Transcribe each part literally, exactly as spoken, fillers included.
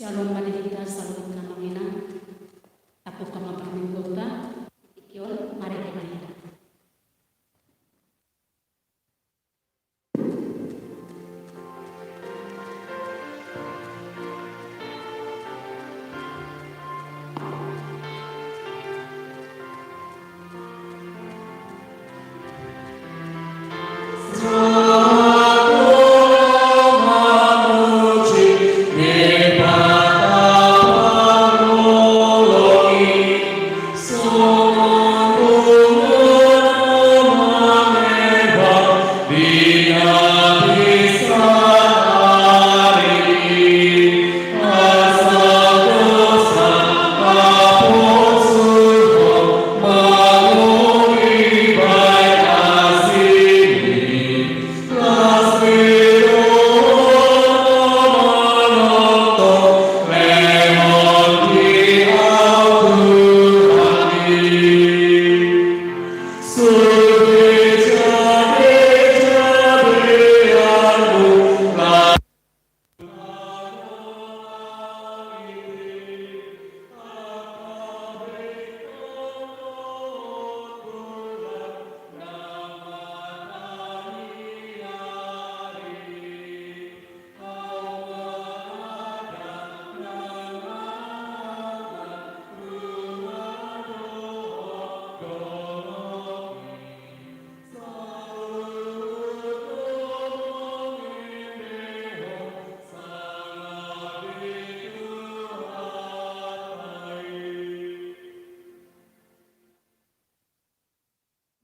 Syalom ma di hita saluhutna amang inang. Tapungka ma parmingguonta. Di tingki on marende ma hita.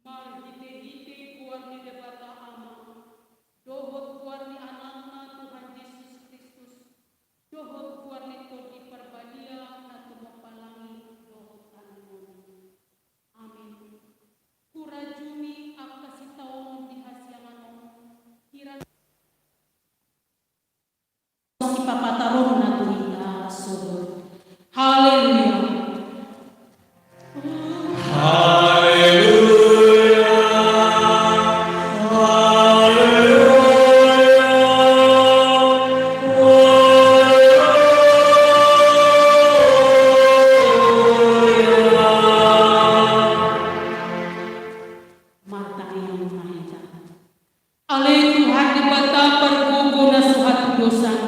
Marhitehite goar ni Debata Ama, dohot goar ni Anakna Tuhan Jesus Kristus, dohot goar ni Tondi Parbadia na tumompa langit dohot tano on. Amin. Hurajumi angka sitaonon di hasiangan on, hira sipapataronna tu hita sogot. Haleluya. Haleluya. Haleluya. Martangiang ma hita. Ale Tuhan Debata pargogo na so hatudosan,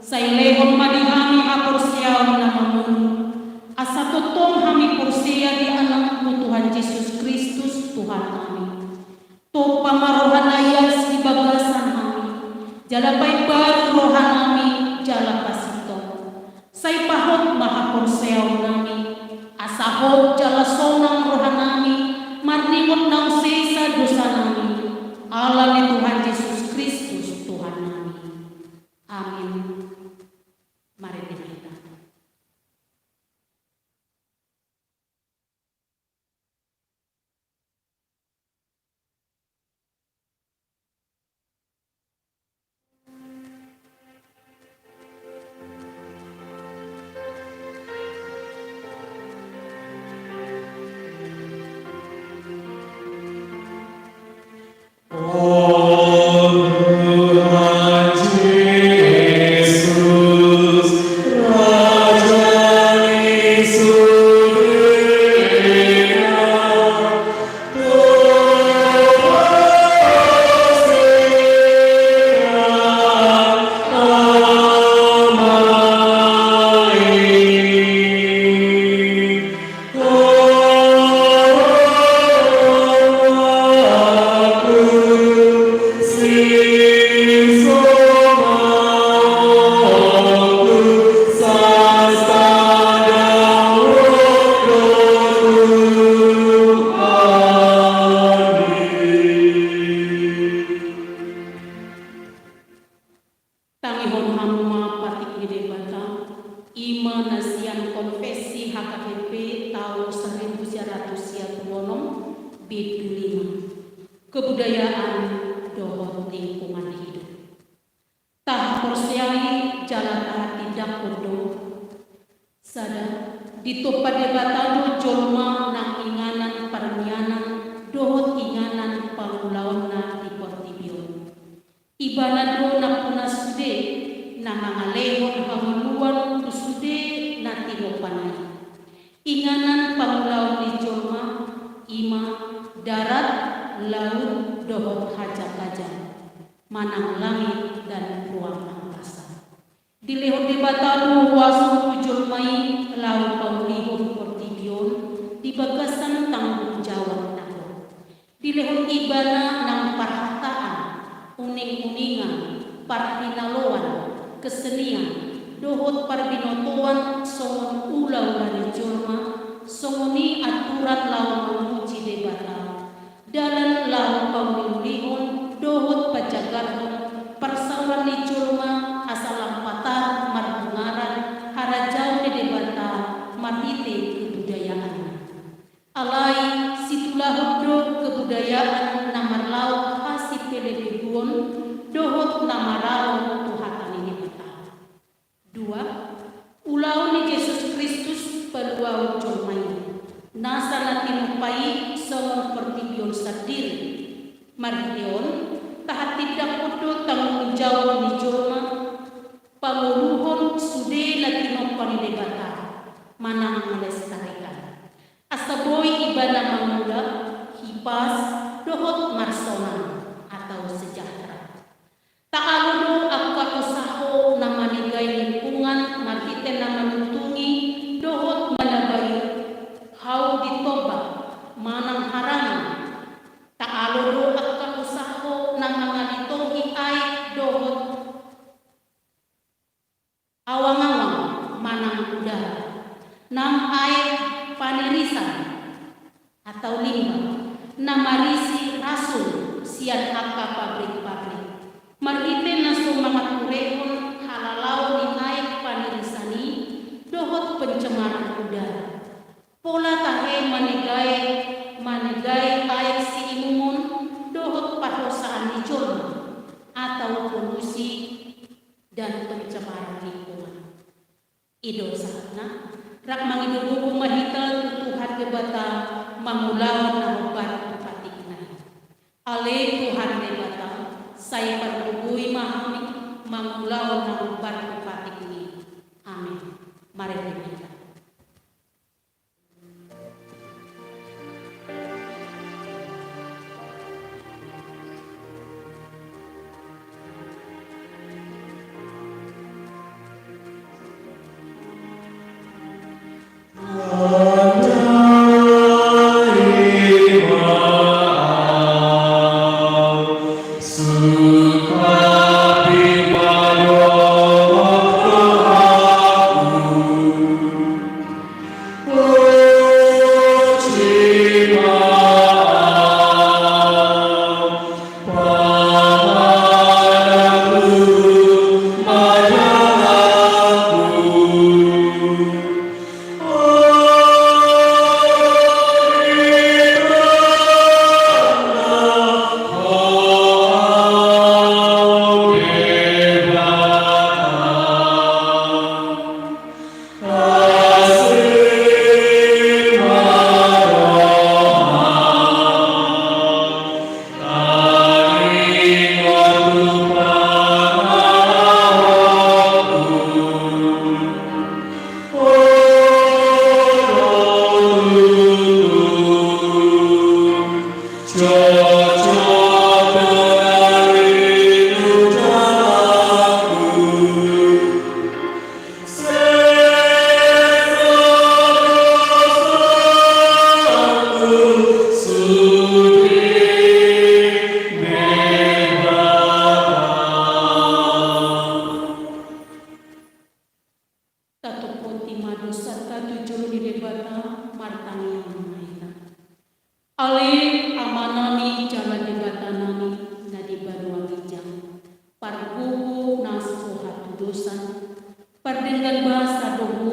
sai lehon ma di hami haporseaon na mamonu, asa tongtong hami porsea di Anakmu Tuhan Jesus Kristus Tuhan nami. Tompa ma rohana ias di bagasan hami, jala paimbaru rohanami jala pasintong. Sai pahot ma haporseaonnami, asa hot jala sonang rohanami, marningot naung sesa dosanami, ala ni Tuhan Jesus Kristus Tuhannami. Amin. Marende ma hita. Tangihon hamu ma patik ni Debata, i ma na sian Konfesi H K B P taon saribu sia ratus sia pulu onom bindu lima. Kebudayaan dohot lingkungan hidup. Tahaporseai jala tahatindangkon do. Sada, ditompa Debata do jolma nang inganan parmianan dohot inganan pangulaonna di portibi on. Ibana do nampuna sude na mangalehon hangoluan laut dohot hajang-hajang, manang langit dan ruang angkasa. Dilehon Debata do huaso tu jolma i laho paulihon portibi on di bagasan tanggung jawab na hot. Dilehon Ibana nang parhataan, uning-uningan, parhinaloan, kesenian, dohot parbinotoan songon ula-ula ni jolma, songon i aturan laho mamuji Debata, dalan laho pauli-ulihon dohot pajagarhon parsauran ni jolma asa lam patar marbungaran harajaon ni Debata marhite kebudayaanna. Alai situlahon do kebudayaan na marlaok hasipelebeguon dohot na maralo tu hata ni Debata. Dua, ulaon ni Jesus Kristus paluaon jolma i. Nasa na tinompa i songon portibi on sandiri. Marhite on, tahatindanghon do tanggung jawab ni jolma, pangoluhon sude na tinompa ni Debata, manang melestarikan. Asa boi ibana mangula, hipas, dohot marsonang, atau sejahtera. Taalo do angka usaha na manegai lingkungan marhite na manuntungi dohot manabai hau di tombak manang harangan. Taalo do angka usaha na mangalitongi aek dohot awang-awang manang udara, nang aek panirisan atau limbah, na marisi rasun sian angka pabrik-pabrik. Marhite na so mangaturehon halalaon ni aek panirisan i dohot pencemaran udara. Pola tahe manegai, manegai aek siimumon dohot parhosaan ni jolma atau polusi dan pencemaran lingkungan. I do sahatna, rap mangido gogo ma hita tu Tuhan Debata mangulahon na hombar tu patikna i. Ale Tuhan Debata, sai pargogoi ma hami mangulahon na hombar tu patikmi. Amen. Marende ma hita. Tatopoti ma dosanta tu jolo ni Debata, martangiang ma hita. Ale Amanami jala Debatanami na di banua ginjang, pargogo na so hatudosan, pardenggan basa do Ho,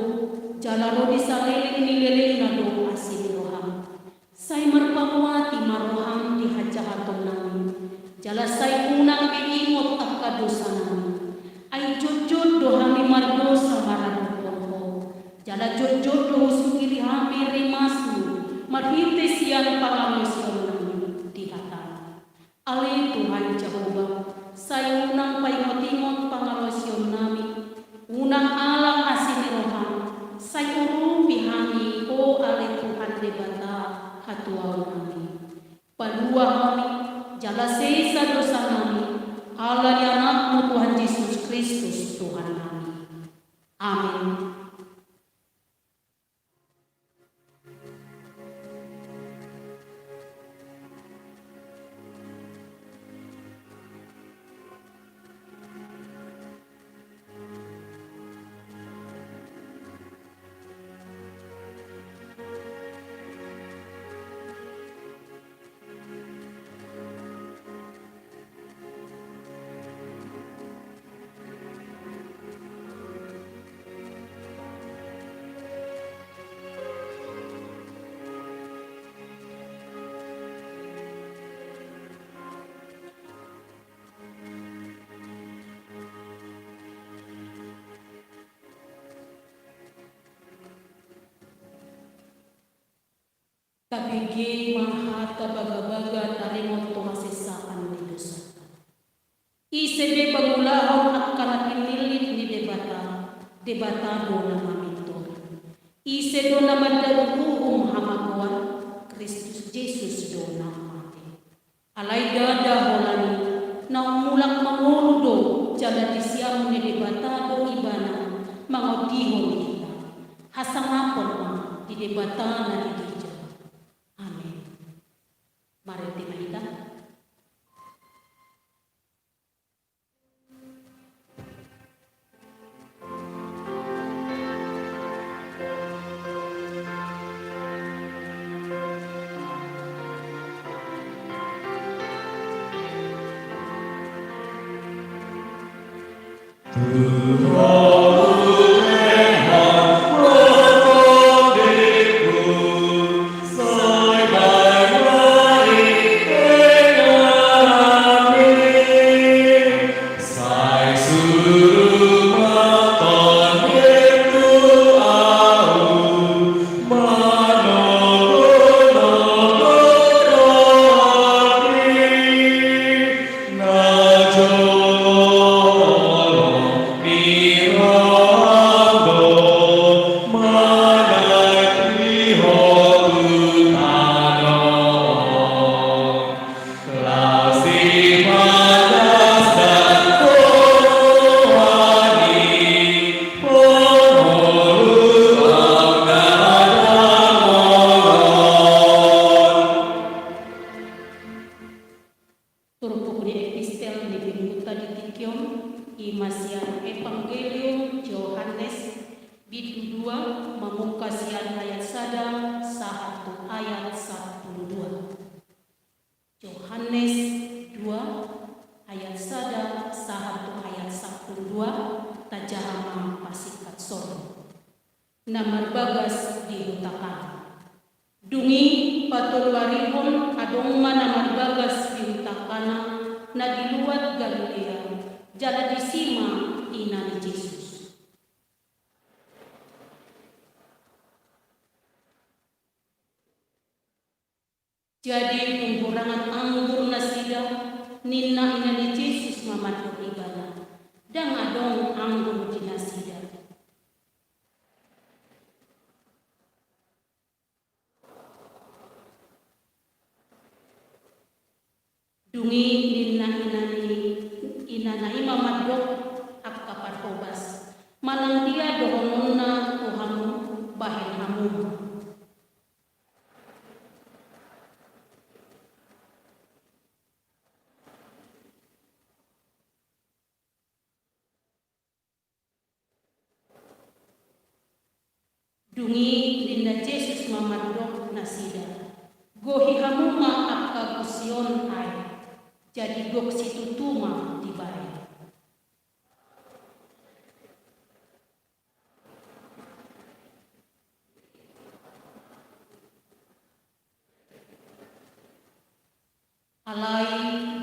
jala ro di saleleng ni lelengna do asi ni roham. Sai marpamuati ma roham di hajahatonnami, jala sai unang be ingot angka dosanami. Ai jotjot do hami mardosa maradophon Ho, jala jotjot do husungkiri hami rimasmu marhite sian pangalaosionnami di hatam. Ale Tuhan Jahowa, sai unang paingot-ingot pangalaosionnami, unang alang asi ni roham, sai urupi hami, o ale Tuhan Debata hatuaonnami. palua hami, jala sesa dosa nami, ala ni Anakmu Tuhan Jesus Kristus Tuhan nami. Amin. Tabege ma hata bagabaga taringot tu hasesaan ni dosanta. Ise pe mangulahon angka na pinillit ni Debata, Debata do na mamintori. Ise do na mandabu uhum hamagoan, Kristus Jesus do na mate. Alai ndada holan i, naung mulak mangolu do, jala disiam ni Debata do ibana, mangondihon hita. Hasangapon ma di Debata na di ginjang. Amen. Marende ma hita. Turpuk ni epistel di mingguta di tingki on, i ma sian Evangelium Johannes, bindu dua, mamungka sian ayat sada sahat tu ayat sampulu dua. Johannes dua ayat sada sahat tu ayat sampulu dua, tajaha ma pasingkat sori. Na marbagas di huta Kana. Dung i patoluarihon adong ma na marbagas di huta Kana na di luat Galilea, jala disi ma ina ni Jesus. Jadi dung hurangan anggur nasida, ninna ina ni Jesus ma mandok ibana, ndang adong anggur di nasida. Dung i ninna ina ni, inana i ma mandok angka parhobas, manang dia dohononna tu hamu, bahen hamu ma. Dung i ninna Jesus ma mandok nasida, gohi hamu ma angka gusion aek. Jadi gok situtu ma dibaen. Alai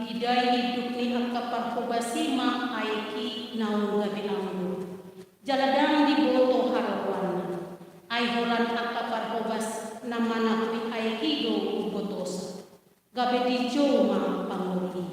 didai induk ni angka parhobas i ma aek i naung gabe anggur. Jala ndang diboto haroroanna. Ai holan angka parhobas na manakui aek i do umbotosa. Gabe dijou ma pangoli i.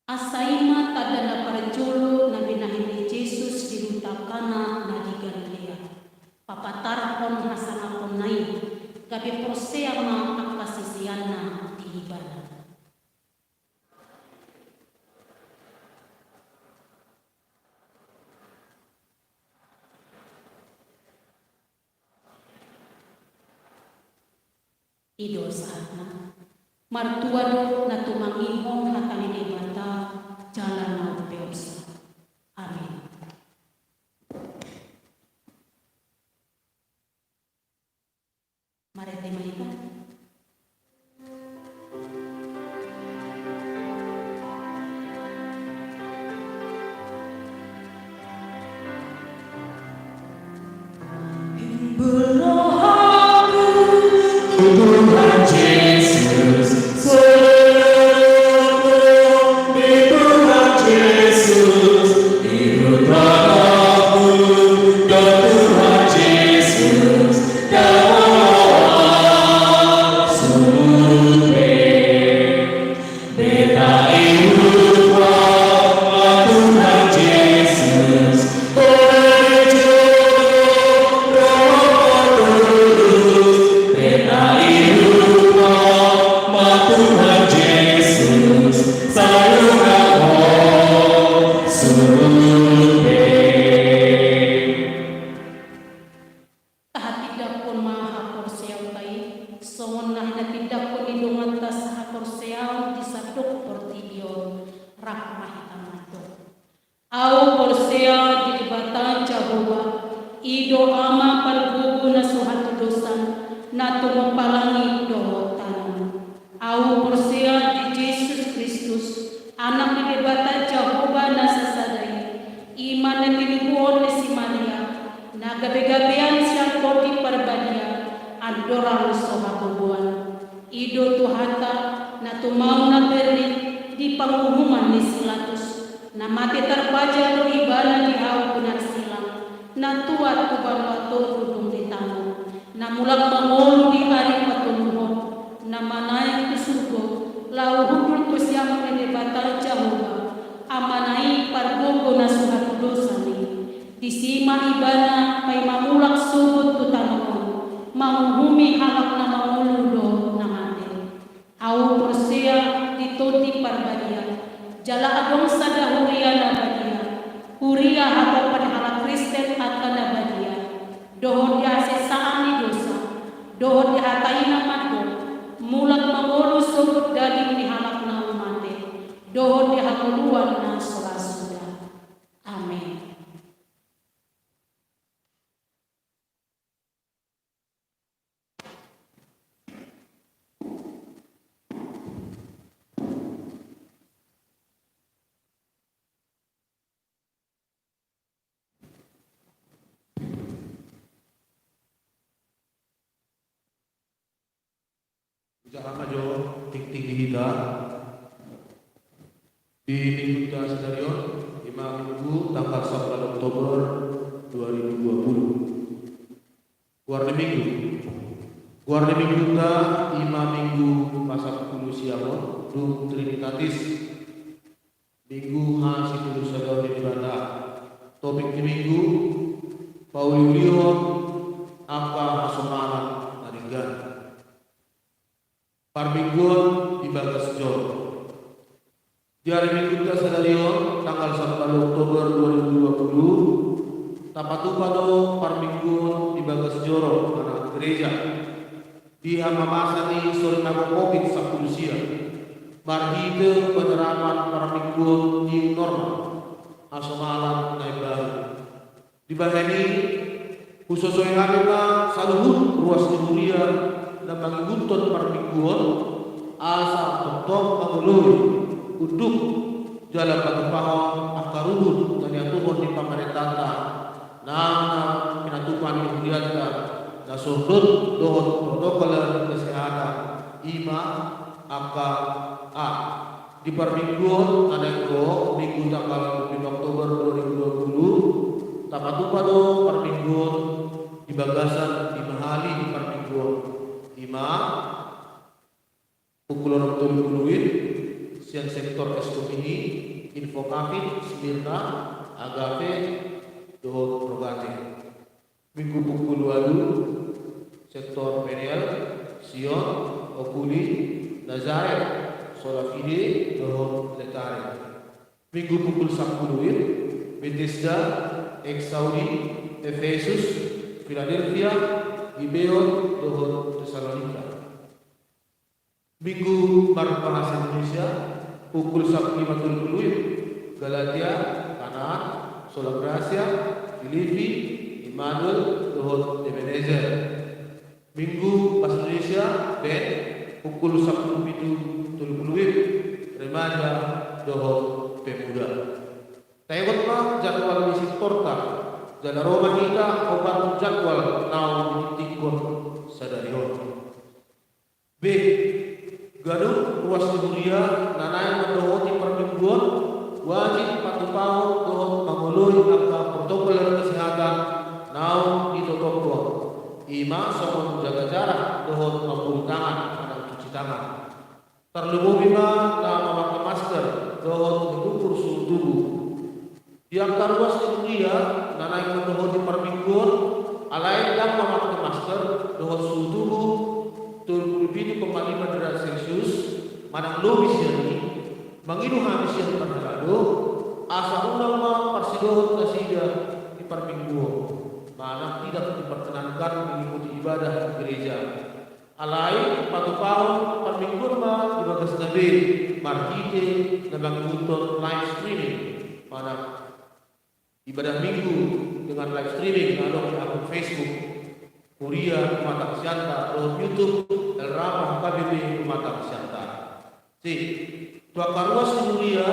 Asa i ma tanda na parjolo na binahen ni Jesus di huta Kana na di Galilea, papatarhon hasangaponna i, gabe porsea ma angka siseanna di Ibana. I do sahatna. Martua do na tumangihon hata ni Debata jala na umpeopsa. Amin. Marende ma hita. Tahatindangkon ma haporseaonta i, songon na hinatindangkon ni donganta sahaporseaon di sandok portibi on. Rap ma hita mandok. Ahu porsea di Debata Jahowa, i do Ama pargogo na so hatudosan, na tumompa langit dohot tano. Ahu porsea di Jesus Kristus, Anak ni Debata Jahowa na sasada i, i ma na tinibuhon ni si Maria, na gabegabean sian Tondi Parbadia, andorang so hagogoan. I do Tuhanta, na tumau na berrit di panguhuman ni si Latus, na mate tarpajal do Ibana di hau gunarsilang, na tuat tu banua toru dung ditangihon, na mulak mangolu di ari patoluhon, na manaek tu surgo, laho hundul tu siamun ni Debata Jahowa, Amana i pargogo na so hatudosan i. Disi ma Ibana paima mulak sogot tu tano on, manguhumi halak na mangolu dohot na mate. Ahu porsea di Tondi Parbadia, jala adong sada huria na badia, huria hatopan halak Kristen angka na badia, dohot di hasesaan ni dosa, dohot di hata i na mandok, mulak mangolu sogot daging ni halak na mate, dohot di hangoluan na so ra suda. Amen. Hujaha ma jo tingting di hita di minggunta sadari on, i ma Minggu tanggal sampulu Oktober dua ribu dua puluh. Goar ni Minggu. Goar ni minggunta i ma Minggu pasampulu siamun dung Trinitatis. Minggu hasitulusadahon ni Debata. Topik ni Minggu, pauliulihon angka hasomalan na denggan. Parmingguon di bagas joro. Di ari Minggunta sadari on, tanggal sampulu Oktober dua ribu dua puluh, tapatupa do parmingguon di bagas joro anak gereja. Di hamamasa ni sorimago Covid sampulu sia, marhite penerapan parmingguon new normal, hasomalan na imbaru. Dibahen i, husosoi hami ma saluhut ruas ni huria na mangihuthon parmingguon, asa tongtong mangoloi unduk jala patupahon angka ruhut na niatuhon ni pamarentanta, nang na pinatupa ni hurianta, na sondot dohot protokol kesehatan, i ma angka A. Di parmingguon na naeng ro, Minggu tanggal dua puluh Oktober dua ribu dua puluh, tapatupa do parmingguon di bagasan lima hali di parmingguon, i ma pukul onom tolu pulu wit, sian sektor Eskomihi, Infokafit, Smirna, Agape, dohot Rogate. Minggu pukul ualu, sektor Peniel, Sion, Okuli, Nazaret, Sola Fide, dohot Letare. Minggu pukul sampulu, Betesda, Exaudi, Efesus, Filadelfia, Gibeon, dohot Tesalonika. Minggu marbahasa Indonesia, pukul sampulu lima tolu pulu, Galatia, Kanaan, Sola Gratia, Filipi, Immanuel, dohot Ebenezer. Minggu bahasa Indonesia, Advent, pukul sampulu pitu tolu pulu, remaja, dohot pemuda. Taegot ma jadwal ni sektorta, jala ro ma hita hombar tu jadwal naung ditingkos sadari on. B. Ganup ruas ni huria na naeng mandohoti parmingguon wajib patupahon dohot mangoloi angka protokol kesehatan naung ditotophon, i ma songon jaga jarak dohot mamburu tangan manang cuci tangan. Tarlumobi ma na mamake masker dohot mangukur suhu tubuh. Di angka ruas ni huria na naeng mandohoti parmingguon, alai ndang mamake masker dohot suhu tubuh tolu pulu pitu koma lima derajat Celcius manang lobi sian i, mangido hami sian parhalado asa unang ma parsidohot nasida di parmingguon manang tidak diperkenankan mengikuti ibadah di gereja. Alai patupahon parmingguon ma di bagasna be marhite na mangihuthon live streaming, manang ibadah Minggu dengan live streaming na adong di akun Facebook Huria Pematang Siantar dohot YouTube L R A P A H K B P Pematang Siantar. C. Tu angka ruas ni huria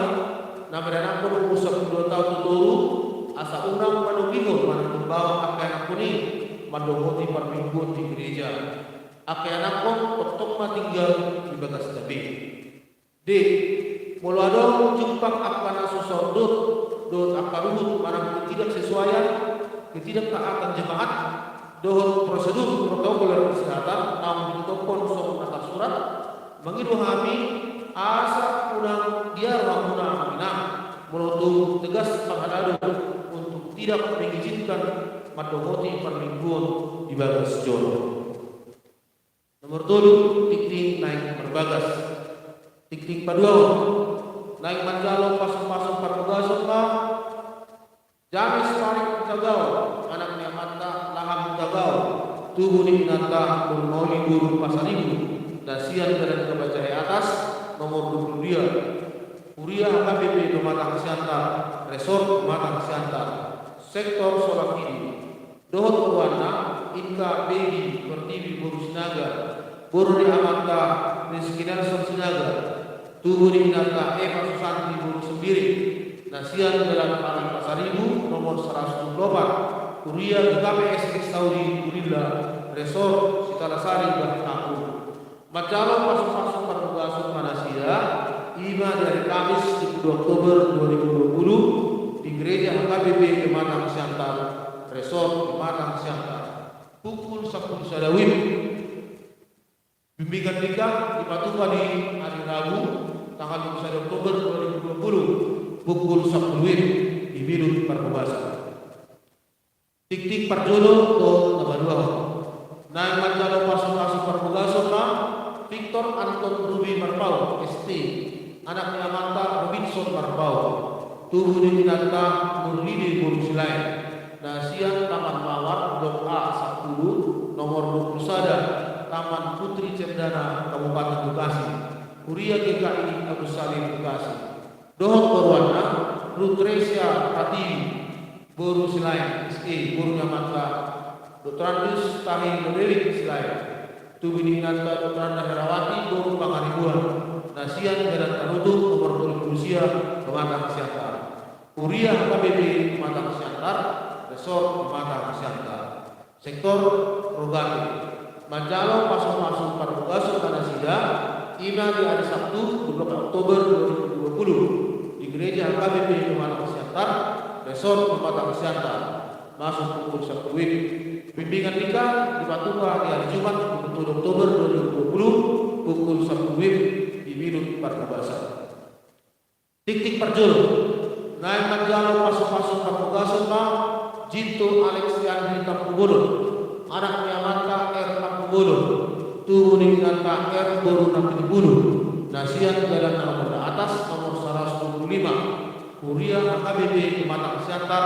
na maranak umur sampulu dua taon tu toru, asa unang manogihon manang mambahen angka anakhon i mandohoti parmingguon di gereja. Angka anakhon tongtong ma tinggal di bagasna be. D. Molo adong jumpang angka na so saondot dohot angka ruhut manang ketidaksesuaian, ketidaktaatan jemaat dohot prosedur protokol kesehatan naung ditotophon songon na tarsurat, mangido hami asa unang diaro hamuna hami na molo tung tegas parhalado untuk tidak mengizinkan mandohoti parmingguon di bagas joro. Nomor tolu, tingting naeng marbagas. Tingting paduahon, naeng manjalo pasupasu parmugason ma James Parik Hutagaol, anak ni amanta Laham Hutagaol, tubu ni inanta Nurmauli boru Pasaribu, na sian Jalan Kabanjahe Atas, nomor dua puluh dua, Huria H K B P Pematang Siantar, Resort Pematang Siantar, Sektor Sola Fide. Dohot toruanna, Inka Bedi Pertiwi boru Sinaga, boru ni amanta Rizky Nelson Sinaga, tubu ni inanta Eva Susanti boru Sembiring, na sian Jalan Ari Pasaribu nomor saratus dua puluh opat, Huria G K P S Exaudi Guerrilla, Resort Sitalasari Bah Tampung. Manjalo pasupasu parmugason ma nasida, i ma di ari Kamis, dua puluh dua Oktober dua ribu dua puluh, di Gereja H K B P Pematang Siantar, Resort Pematang Siantar, pukul sampulu sada WIB. Bimbingan nikah dipatupa di ari Rabu, tanggal dua puluh sada Oktober dua ribu dua puluh, pukul sampulu WIB, di Bilut Parhubasan. Tingting parjolo dohot na paduahon. Naeng manjalo pasupasu parmugason ma Victor Anton Rubi Marpaung, S T, anak ni amanta Robinson Marpaung, tubu ni inanta Nurlide boru Silaen, na sian Taman Mawar, Blok A sampulu, nomor dua puluh sada, Taman Putri Cendana, Kabupaten Bekasi, Huria G K I Agus Salim Bekasi. Dohot toruanna, Rutresia Pratiwi, boru Silaen, S E, boru ni amanta Doktorandus Tahi Lodewik Silaen, tubu ni inanta Doktoranda Herawati boru Pangaribuan, na sian Jalan Tarutung nomor tolu puluh sia, Pematang Siantar. Huria H K B P Pematang Siantar, Resort Pematang Siantar. Sektor Rogate. Manjalo pasupasu parmugason ma nasida, i ma di ari Sabtu, dua puluh Oktober dua ribu dua puluh, di Gereja H K B P Pematang Siantar, Resort Pematang Siantar, masuk pukul sampulu WIB. Bimbingan nikah dipatupa di ari Jumat, dua puluh Oktober dua ribu dua puluh, pukul sampulu WIB, di Bilut Parhubasan. Jolo, naeng manjalo pasupasu parbogason ma Jinto Alexiandri Tampubolon, anak ni amanta R Tampubolon, tubu ni inanta R boru Nampitupulu, na sian Jalan Armada Atas nomor saratus dua puluh lima, Huria H K B P Pematang Siantar,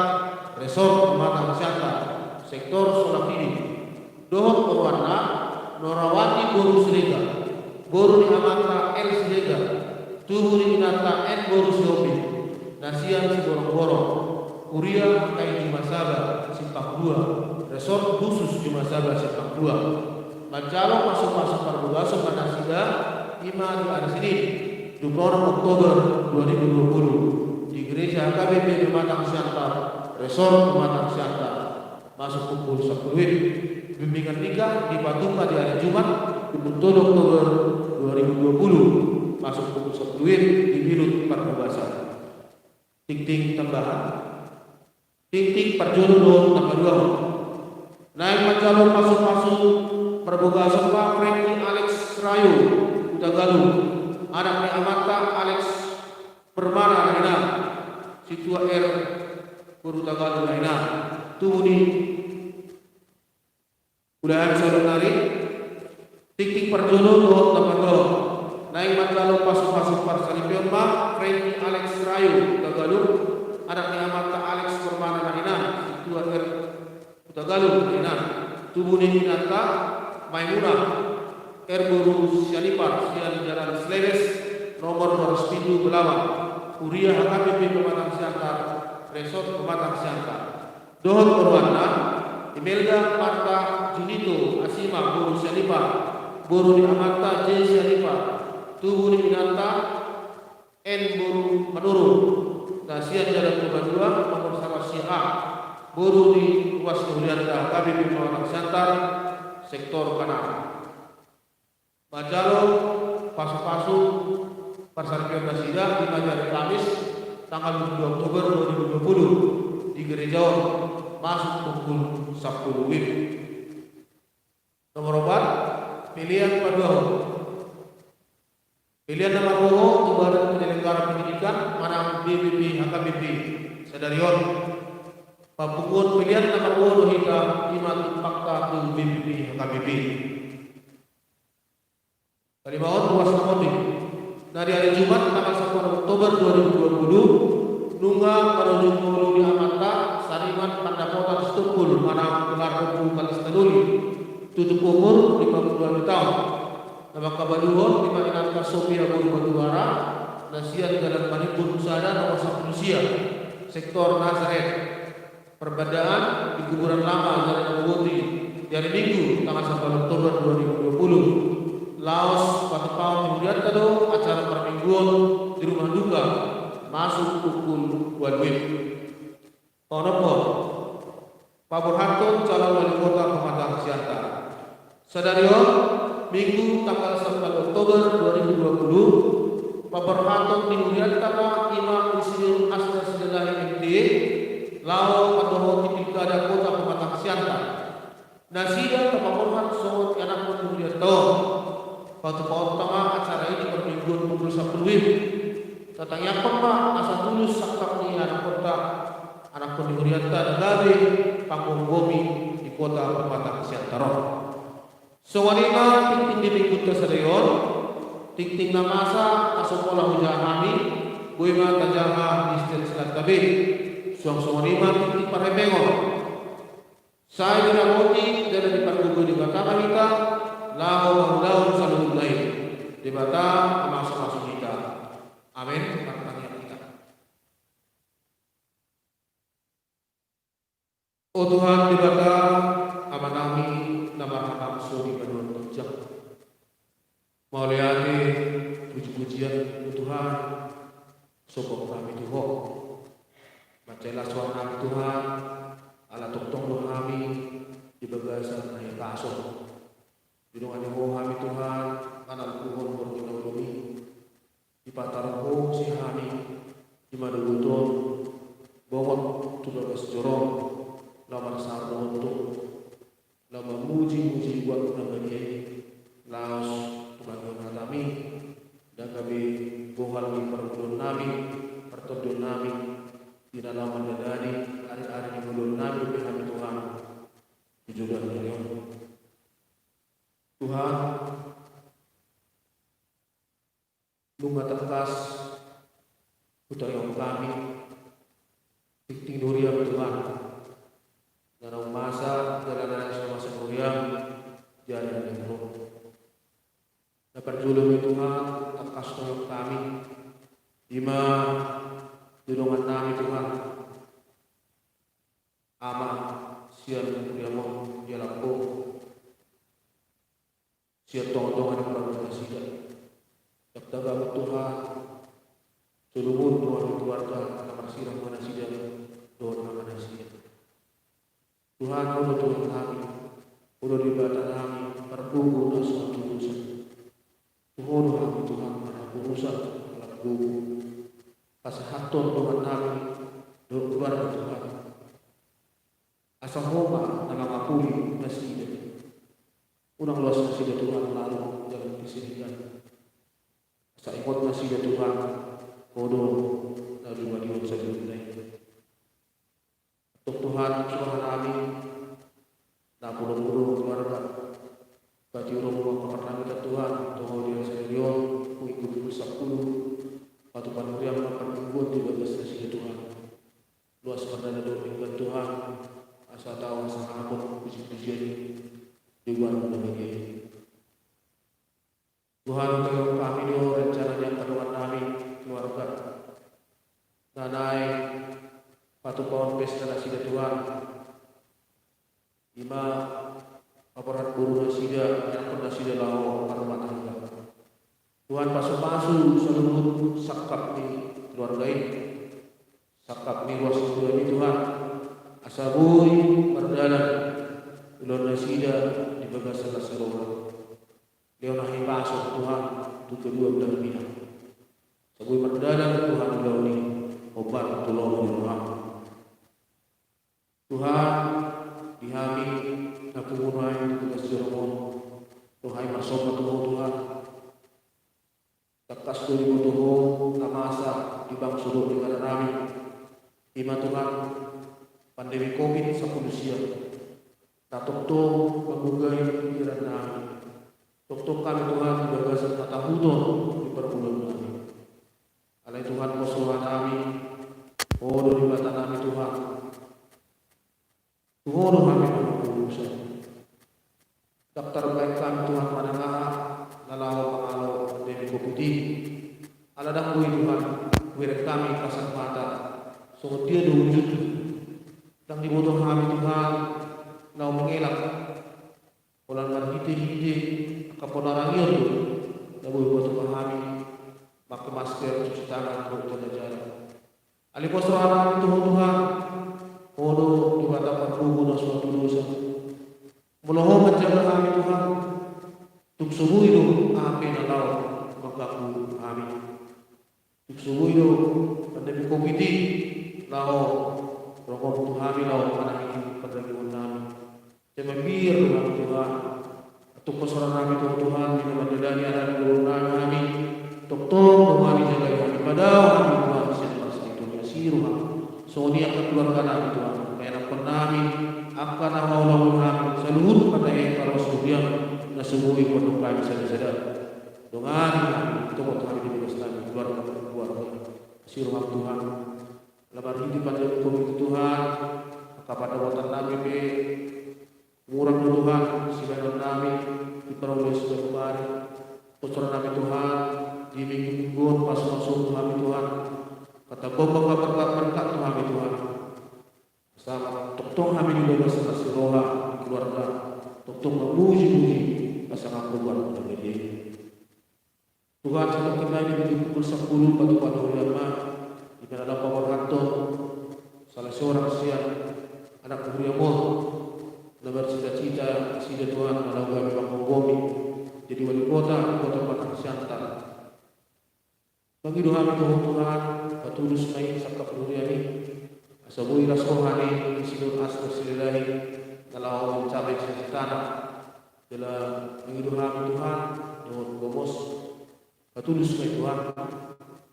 Resort Pematang Siantar, Sektor Solapidi. Dohot oroanna, Norawati boru Siregar, boru ni amanta L Siregar, tubu ni inanta N boru Sihombing, na sian Siborongborong, Huria H K I Juma Saba Simpang Dua, Resort Khusus Juma Saba Simpang Dua. Manjalo pasupasu parbogason ma nasida, i ma di ari Senin, dua puluh enam Oktober dua ribu dua puluh, di Gereja H K B P Pematang Siantar, Resort Pematang Siantar. Masuk pukul sampulu WIB. Bimbingan nikah dipatupa di ari Jumat, dua puluh tolu Oktober dua ribu dua puluh, masuk pukul sampulu WIB di Bilut Parbogason. Tingting tambahan. Tingting parjolo dohot na paduahon. Naeng manjalo pasupasu parbogason ma Franky Alex Rayo, Hutagalung, anak ni amanta Alex Permana na hinan, Situa R boru Hutagalung na hinan, tubu ni ulaon saonari. Tingting parjolo dohot na paduahon. Naeng manjalo pasupasu parsaripeon ma Franky Alex Rayo, Hutagalung, anak ni amanta Alex Permana na hinan, Situa R Hutagalung na hinan, tubu ni inanta Maimunah, R boru Sianipar, sian Jalan Selebes, nomor dua ratus pitu Belawan, Huria H K B P Pematang Siantar, Resort Pematang Siantar. Dohot oroanna, Imelda Marta Junito Asima boru Sianipar, boru ni amanta J Sianipar, tubu ni inanta N boru Manurung, na sian Jalan Toba Dua, nomor saratus sia A, boru ni ruas ni hurianta H K B P Pematang Siantar, Sektor Kanan. Manjalo pasupasu parsaripeon nasida, i ma di ari Kamis tanggal dua puluh dua Oktober dua ribu dua puluh, di gereja on, masuk pukul sampulu WIB. Nomor opat, pelean paduahon. Pelean na marroha tu Badan Penyelenggara Pendidikan manang B P P H K B P sadari on. Papunguhon pelean na marroha do hita, i ma timpakta tu B P P H K B P. Palimahon, ruas na monding. Na di ari Jumat tanggal sampulu Oktober dua ribu dua puluh, nunga manojung ngolu ni amanta sariman pandapotan Sitompul manang gelar Ompu Kalista Doli, tutup umur lima puluh lima taon. Na mangkabaluhon i ma inanta Sofia boru Batuara, na sian Jalan Marimbun Sada nomor sampulu sia, Sektor Nazaret. Perbandaan di kuburan lama Jalan Naboboti di ari Minggu tanggal sampulu Oktober dua ribu dua puluh. Laos patupaon ni hurianta do acara parmingguon di rumah duka, masuk pukul ualu WIB. Paonomhon, paborhathon calon wali kota Pematang Siantar. Sadari on, Minggu tanggal sampulu Oktober dua ribu dua puluh, paborhathon ni hurianta ma i ma Insinyur Asda Sidalahi M T, laho mandohoti pilkada kota Pematang Siantar. Nasida tapaborhat songon ianakhon ni hurianta on. Patupaonta ma acara i di parmingguon pukul sampulu WIB. Tatangiangkon ma asa tulus sangkap ni ianakhonta, anakhon ni hurianta na gabe panggomgomi di kota Pematang Siantar on. Songon i ma tingting di minggunta sadari on. Tingting na masa asa pola hujaha hami, boi ma tajaha di sitelsilanta be. Suang songon i ma tingting parhepengon. Sai diramoti jala dipargogoi Debata ma hita laho mangulahon saluhutna i. Debata mamasumasu hita. Amen. Martangiang hita. O Tuhan Debata, Amanami na marhabangso di banua ginjang, mauliate, pujipujian, o Tuhan, sombong hami tu Ho. Mansai las rohanami Tuhan, ala tongtong do hami di bagasan hahipason. Didongani Ho hami Tuhan, mangalpuhon borngin na uli-uli. Dipataruhon Ho hami di madoboton bongot tu bagas jorong, laho marsaor dohot Ho, laho mamujimuji goarMu na badia i. Laos tumangihon hataMi, ndang gabe bohal ni parngoluonnami, par- Tondion nami, di na laho mandalani ari-ari ni ngolunami dope hami Tuhan, di joloan ni ari on. Tuhan, nunga tangkas hutangihon hami tingting ni huriam Tuhan, na naung masa jala na naeng so masa huriam di ari na naeng ro. Na parjolo ma i Tuhan, tangkas hutangihon hami, ima di dongan nami Tuhan, ama sian huriam on, di halak ho, sian tonga-tonga ni keluarga nasida. Ndang tagamon Tuhan, soluhut dohot keluarga na marsirang ma nasida dohot ama nasida. Tuhan, Ho do Tuhan nami, Ho do Debata nami, pargogo na so hatudosan. Tu Ho do hami Tuhan marhaposan, margogo. Pasahathon dongan nami dohot keluarga Tuhan, asa Ho ma na mangapuli nasida. Unang loas nasida Tuhan lalop jala kesedihan. Asa ingot nasida Tuhan, Ho do na dumadion saluhutna i. Antong Tuhan, tung so roha nami na pulopulu keluarga, pati urumu angka parnabitan Tuhan, tu Ho di ari sadari on, tu minggu sampulu, patupa ni huriam na parmingguon di bagas nasida Tuhan. Loas ma hata dohot denggan Tuhan, asa tau hasangapon puji-pujian di goarmu na badia i. Tuhan, hutangihon hami do rencana ni angka dongan nami, keluarga, na naeng patupaon pesta nasida Tuhan. Ima paborhat boru nasida, ianakhon nasida laho marrumah tangga. Tuhan, pasu-pasu saluhut sangkap ni keluarga i, sangkap ni ruas ni huriam i Tuhan, asa boi mardalan ulaon nasida di bagasan las ni roha. Lehon hahipason Tuhan tu kedua belah pihak. Asa boi mardalan Tuhan ulaon i, hombar tu lomo ni roham. Tuhan, di hami na pungu nuaeng di bagas joro on, ro hami marsomba tu Ho Tuhan. Tangkas do diboto Ho na masa di bangso dohot negara nami. Ima Tuhan, pandemi covid sampulu sia na tongtong manggogai pikiran nami. Tongtong hami Tuhan di bagasan hatahuton di parngoluon nami. Alai Tuhan, pos roha nami, Ho do Debata nami Tuhan. Tu Ho do hami marhaposan. Ndang tarbahen hami Tuhan manang aha na laho mangalo pandemi covid i. Ala ndang boi Tuhan hubereng hami kasat mata songon dia do ujungna. Ndang diboto hami Tuhan laho mangelak. Holan marhite-hite angka ponarangion do na boi huboto hami, make masker, cuci tangan, dohot jaga jarak. Alai pos roha nami tu Ho Tuhan, Ho do Debata pargogo na so hatudosan. Molo Ho manjaga hami Tuhan, tung so boi do aha pe na laho mangganggu hami. Tung so boi do pandemi covid i laho rongom tu hami laho manangihon pardagingon nami. Sai mabiar do hami Tuhan. Antong pos roha nami tu Ho Tuhan, di na mandalani ari-ari ni ngolu nami hami. Tongtong do hami jagai hami, padao hami Tuhan sian parsahiton, asi roham. Songon i angka keluarga nami Tuhan, angka ianakhon nami, angka na haholakhon hami, saluhut ma tahe paloas huriam na so boi huboan hami sada-sada. Dongani hami, tongtong hami di bagas nami, keluarga per keluarga. Asi roham Tuhan. Ala marhite pandemi covid i Tuhan, angka pandapotan nami pe murang do Tuhan sibahenon nami di parngoluon siganup ari. Pos roha nami Tuhan, di minggu-minggu on pasu-pasu tu hami Tuhan. Katabuan ma angka berkat-berkat tu hami Tuhan. Asa tongtong hami di bagas las ni roha, di keluarga, tongtong mamuji-muji, asa nganggo goarmu na badia i. Tuhan, satongkin nai di minggu pukul sampulu patupa ni huriam ma, di na laho paborhathon salah seorang sian anak huriam on, na marcita-cita nasida Tuhan na laho gabe manghomgomi jadi wali kota, kota Padang Siantar. Mangido hami tu Ho Tuhan, patulus ma i sangkap ni huriam i, asa boi las roha ni Sinur Astor Silalahi na laho mencapai cita-citana. Jala mangido hami Tuhan, dohot gomos, patulus ma i Tuhan,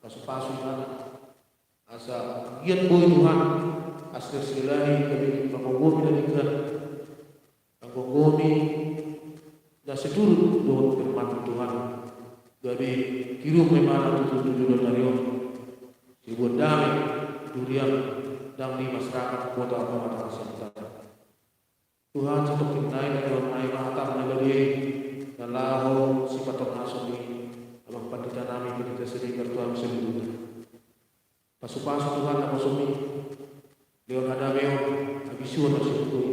pasu-pasu ibana. Asa anggiat boi Tuhan, asa silahi gabe manggogomi na denggan, manggogomi na seturut dohot firman Tuhan. Gabe tiur ma ibana tutu tu joloan ni ari on, sibuat dame tu huriam, dang di masyarakat Kota Pematang Siantar. Tuhan, satongkin nai na dihonai ma hatam na badia i, na laho sipatongason ni Amang Pandita nami, Pandita Siregar, tu hami saluhutna. Pasupasu Tuhan naposum i, lehon hadameon, habisuhon na sian Ho i.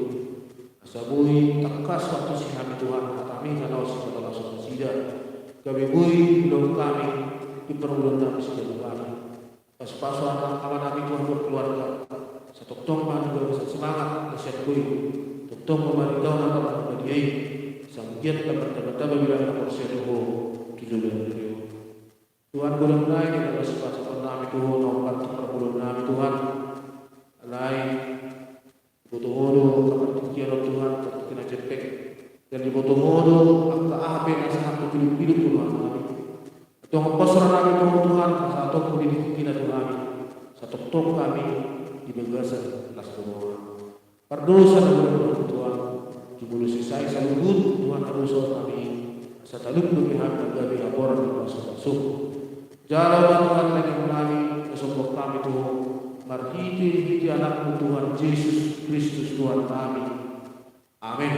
Asa boi tangkas mangantusi hami Tuhan, hatami na laho sipatongason nasida. Gabe boi dilehon hami, di parngoluon nami sian Ho i. Pasupasu Amang, Amanami Tuhan dohot keluarga. Asa tongtong ma hami gabe semangat na sian Ho i. Tongtong ma marhite hatam na badia i, asa anggiat na martamba-tamba binahen na porsea tu Ho tu joloan ni ari on. Tuhan, godang nai di na laho sipasahaton nami tu Ho na hombar tu parngoluon nami Tuhan. Alai diboto Ho do angka partingkian on Tuhan, partingkian na jempek. Dan diboto Ho do angka aha pe na sahat tu hidupmu Tuhan nami. Antong pos roha nami tu Ho Tuhan, pasahatonmu di tingkina Tuhan. Asa tongtong hami di bagasan las ni roha. Pardosa na godang Tuhan, jumolo sesa i saluhut Tuhan pardosa nami. Asa talup dope hami na gabe haporan ni pasupasu. Jalo ma Tuhan, lehon nami na sombong hami tu Ho, marhite-hite Anakmu Tuhan Jesus Kristus Tuhan nami. Amen.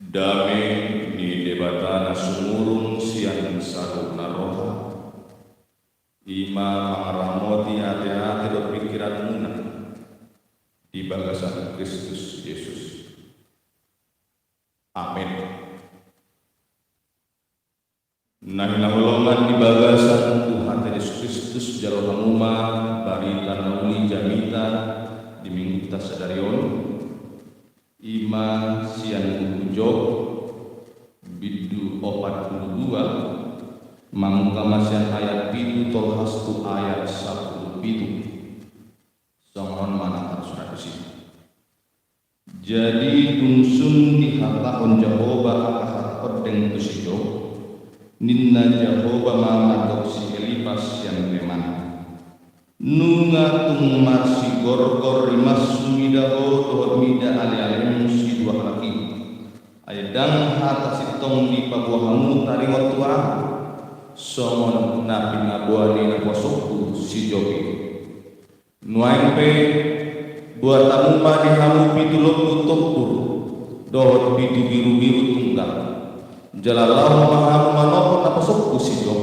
Dame ni Debata na sumurung sian saluhutna roha, i ma mangaramoti ateate dohot pingkiranmuna di bagasan Kristus Jesus. Amen. Na hinaholongan di bagasan Tuhan Yesus Kristus, jalo hamu ma barita na uli jamita di minggu ta sadari on. Ima sian buku Job, bindu opat pulu dua, mamungka ma sian ayat pitu tolhas tu ayat sampulu pitu. Songon on ma na tarsurat disi. Jadi dung sun dihatahon Jahowa angka hata ondeng tu si Job, ninna Jahowa ma mandok si Elipas sian Teman: Nunga tung marsigorgor rimasmu mida ho dohot mida alealem sidua halak i. Ai ndang hata sintong dipaboa hamu taringot tu ahu, songon na pinaboa ni naposongku si Job i. Nuaeng pe, buat hamu ma di hamu pitu lombu tombur dohot pitu birubiru tunggang. Jala laho ma hamu manopot naposongku si Job,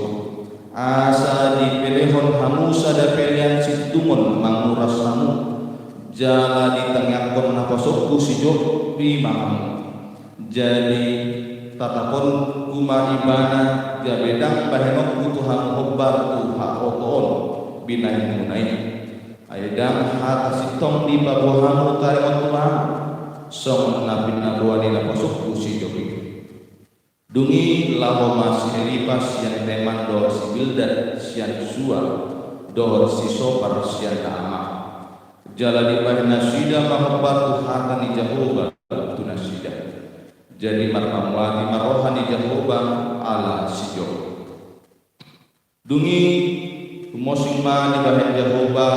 asa dipelehon hamu sada pelean sintungon manguras hamu. Jala ditangiangkon naposongku si Job i ma hamu. Jadi tatapon hamu ma ibana, gabe ndang bahenonku tu hamu hombar tu haotoon binahenmuna i. Ai ndang hata sintong dipaboa hamu taringot tu ahu, songon na pinaboa ni naposongku si Job i. Dung i laho ma si Elipas sian Teman dohot si Bildad sian Sua dohot si Sopar sian Naama. Jala dibahen nasida ma hombar tu hata ni Jahowa tu nasida. Jadi marpamuati ma roha ni Jahowa ala si Job. Dung i, tumosing ma dibahen Jahowa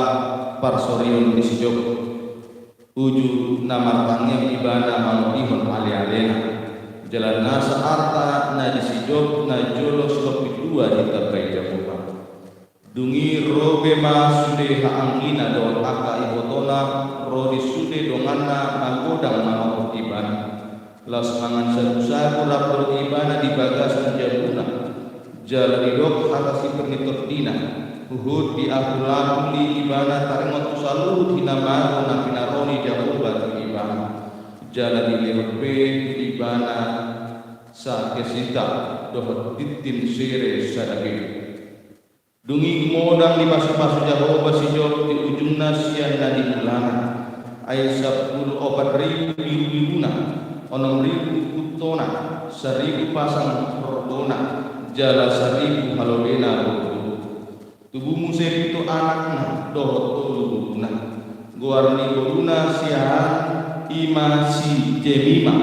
parsorion ni si Job, uju na martangiang ibana mangalehon alealena. Jala nasa arta na di si Job najolo silompit dua ditambai Jahowa. Dung i ro be ma sude haanggina dohot angka ibotona, ro di sude donganna magodang manopot ibana. Laos mangan sagusagu rap dohot ibana di bagasan jabuna. Jala didok hata sipir ni tondina: Huhut diapul-apul i ibana taringot tu saluhut hinamago na pinaro ni Jahowa tu ibana. Jala dilehon pe tu ibana sakesita dohot tintin sere sada be. Dung i gumodang dipasupasu Jahowa si Job di ujungna sian na di mulana. Ai sampulu opat ribu birubiruna, onom ribu untona, saribu pasang rombona, jala saribu halobena boru. Tubu muse pitu anakna dohot tolu boruna. Goar ni boruna siahaan i ma si Jemima,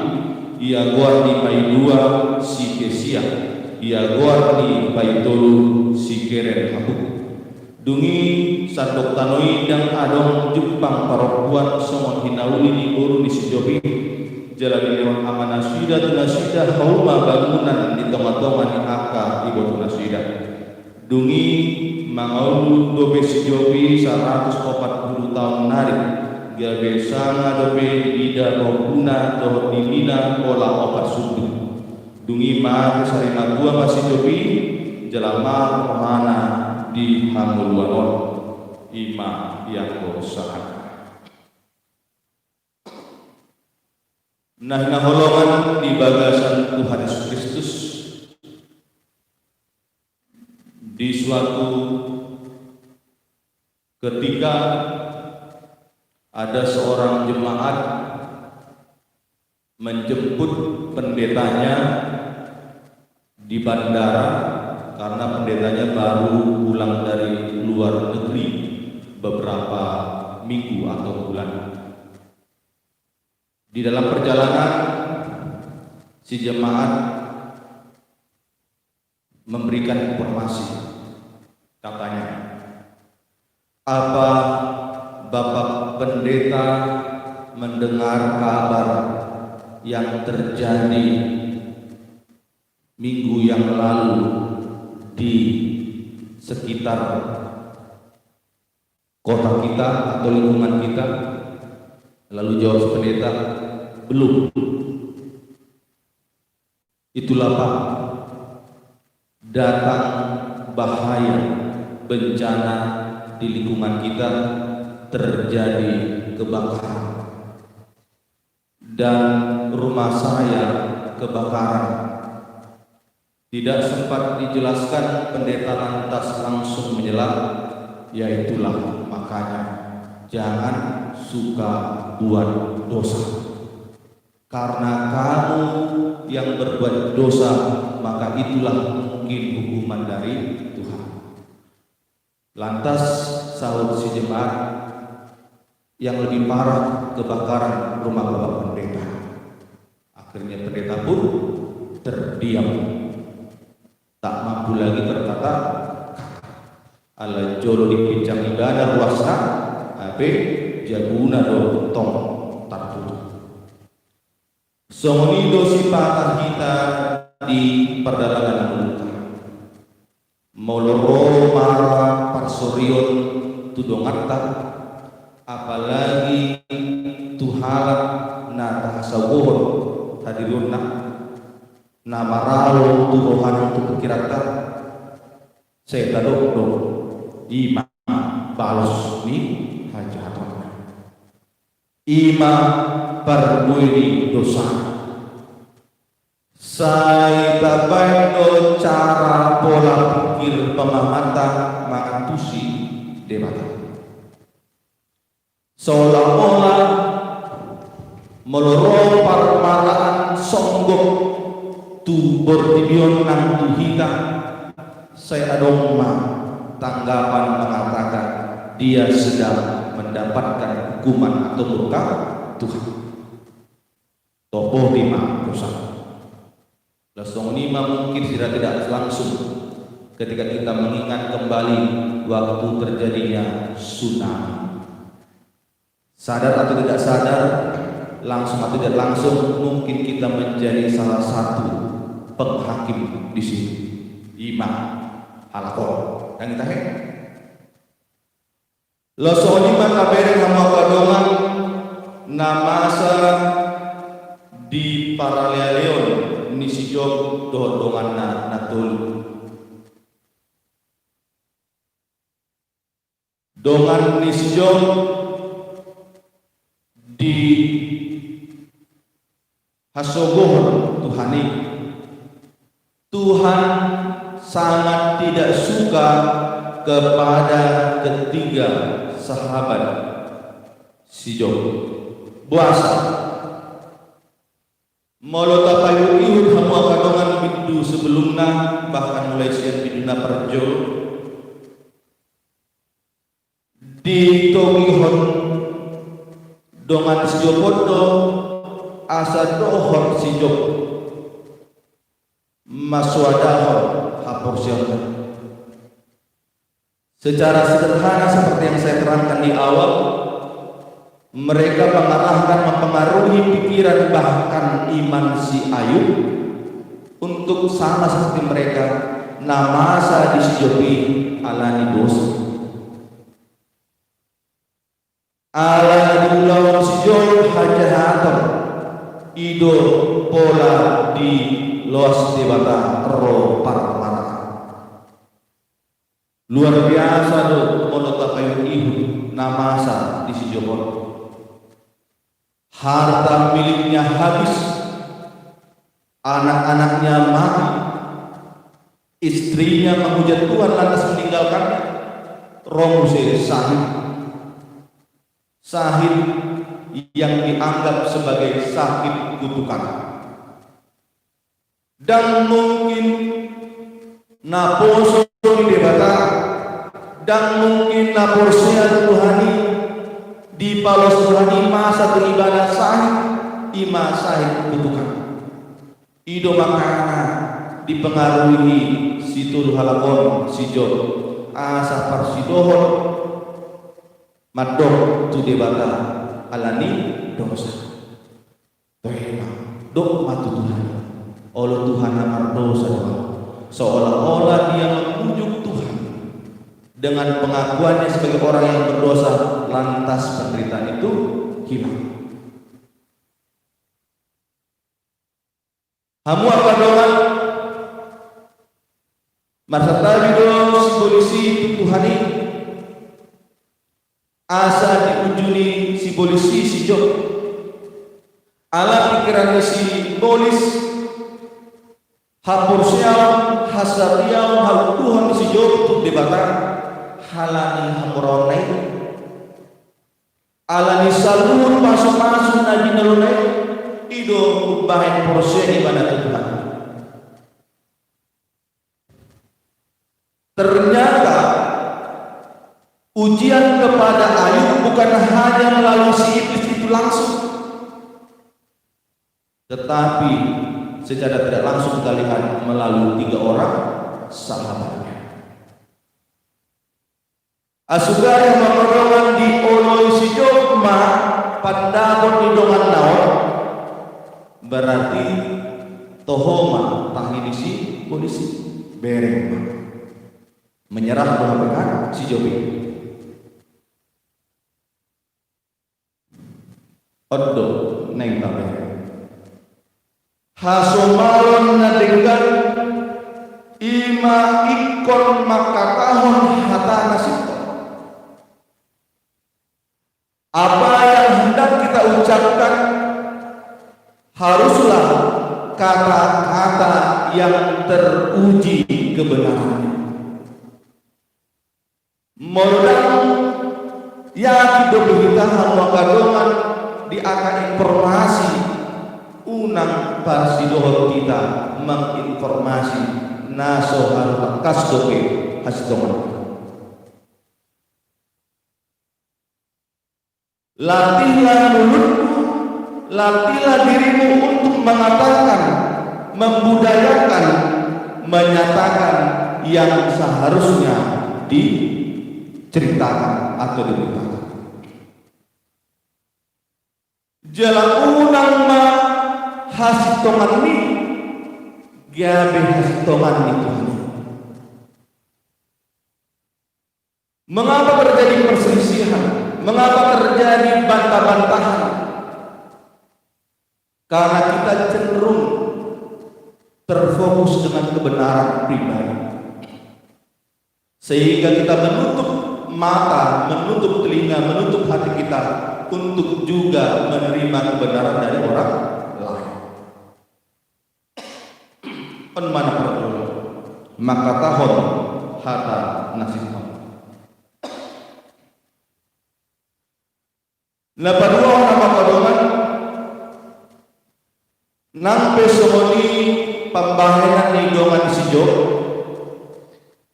ia goar ni paidua si Kesia, ia goar ni paitolu si Keren-Hapuk. Dung i sandok tano i ndang adong jumpang parompuan songon hinauli ni boru ni si Job i. Jala dilehon ama nasida tu nasida hauma bangunan di tongatonga ni angka ibotonasida. Dung i mangaulun dope si Job i saratus opat pulu taon nari, gabe sanga dope diida pahombuna dohot dilina pola opat sundut. Dung i mate sarimatua ma si Job i, jala malum rohana di hangoluan on. Ima ianggo sahat. Na hinaholongan di bagasan Tuhan Yesus Kristus, di suatu ketika ada seorang jemaat menjemput pendetanya di bandara karena pendetanya baru pulang dari luar negeri beberapa minggu atau bulan. Di dalam perjalanan, si jemaat memberikan informasi. Katanya, "Apa Bapak Pendeta mendengar kabar yang terjadi minggu yang lalu di sekitar kota kita atau lingkungan kita?" Lalu jawab si pendeta, "Belum." Itulah, Pak, datang bahaya, bencana di lingkungan kita, terjadi kebakaran. Dan rumah saya kebakaran. Tidak sempat dijelaskan, pendeta lantas langsung menyela, "Ya itulah makanya, jangan suka buat dosa. Karena kamu yang berbuat dosa, maka itulah mungkin hukuman dari Tuhan." Lantas sahut si jemaat, "Yang lebih parah kebakaran rumah bapak pendeta." Akhirnya pendeta pun terdiam. Tak mampu lagi berkata-kata. Ala jolo dipincang ibana ruasna, hape jabuna do tong tartutup. Songon i do sipata hita di pardalanan muna. Molo ro mara parsorion tu donganta, apalagi tu halak na tahasogohon hadirionna, na maralo tu rohana tu pingkiranta, sai tadok do, i ma balos ni hajahatonna. I ma parbue ni dosa. Sai tabaen do cara pola pikir pemahamanta mangantusi Debata. Seolah-olah molo ro parmaraan songgop tu bortibion nang tu hita, sai adong ma tanggapan mengatakan dia sedang mendapatkan hukuman atau murka Tuhan. Topoti ma dosa. Laos songon i ma mungkin secara tidak langsung ketika kita mengingat kembali waktu terjadinya tsunami. Sadar atau tidak sadar, langsung atau tidak langsung, mungkin kita menjadi salah satu penghakim di situ. I ma halak on. Ndang tahe? Laos songon i ma tabereng hamu angka dongan na masa di paralealeon ni si Job dohot donganna na tolu. Dongan ni si Job di hasogohon Tuhan i. Tuhan sangat tidak suka kepada ketiga sahabat si Job. Boasa? Molo tapaihut-ihut hamu angka dongan bindu sebelumna, bahkan mulai sian bindu na parjolo, ditogihon dongan si Job on do asa dohot si Job mansoadahon haporseaonna. Secara sederhana, seperti yang saya terangkan di awal, mereka mengarahkan, mempengaruhi pikiran bahkan iman si Ayub untuk sama seperti mereka na masa di si Job i alani dosa. Alana di ulaon si Job hajahaton, i do pola diloas Debata ro parmaraan. Luar biasa do molo tapaihut-ihut na masa di si Job on. Harta miliknya habis, anak-anaknya mati, istrinya menghujat Tuhan lantas meninggalkannya, ro muse sahit. Sahit yang dianggap sebagai sakit kutukan. Ndang mungkin naposo ni Debata, ndang mungkin naporsea Tuhan i, dipaloas Tuhan i masa tu ibana sahit, i ma sahit kutukan. I do makana dipengaruhi si tolu halak on si Job, asa parsidohot mandok tu Debata alani dosa. Toe ma, dok ma tu Tuhan, olo Tuhan na mardosa do ahu. Seolah-olah dia memujuk Tuhan dengan pengakuannya sebagai orang yang berdosa, lantas penderitaan itu hilang. Hamu angka dongan, marsantabi do sibolis i tu Tuhan i, asa diunjuni sibolis i si Job. Ala pikiran ni sibolis, Haporseaon, hasatiaon, hauduhon ni si Job tu Debata, ala ni hamoraonna i, ala ni saluhut pasupasu na jinalona i, i do umbahen porsea ibana tu Tuhan. Ternyata ujian kepada Ayub bukan hanya melalui si iblis itu langsung, tetapi secara tidak langsung kita lihat melalui tiga orang sahabatnya. Asuda i ma dongan, dioloi si Job ma pandapotan ni donganna on, berarti toho ma tahi ni si polisi, bereng ma. Menyerah do hape kan si Job i. On do naeng tabereng. Hasomalon na denggan i ma ingkon mangkatahon hata na sintong. Apa yang hendak kita ucapkan, haruslah kata-kata yang teruji kebenarannya. Molo ndang yakin dope hita hamu angka dongan di angka informasi, unang parsidohot hita manginformasi na so haru tangkas dope hasintongan. Latihlah mulutmu, latihlah dirimu untuk mengatakan, membudayakan, menyatakan yang seharusnya diceritakan atau diberitakan. Jala unang ma hasintonganmi gabe hasintongan ni Tuhan. Mengapa terjadi perselisihan? Mengapa terjadi bantah-bantahan? Karena kita cenderung terfokus dengan kebenaran pribadi. Sehingga kita menutup mata, menutup telinga, menutup hati kita untuk juga menerima kebenaran dari orang lain. On ma na parjolo, mangkatahon hata na sintong. Na paduahon, hamu angka dongan, nang pe songon i pambahenan ni dongan si Job,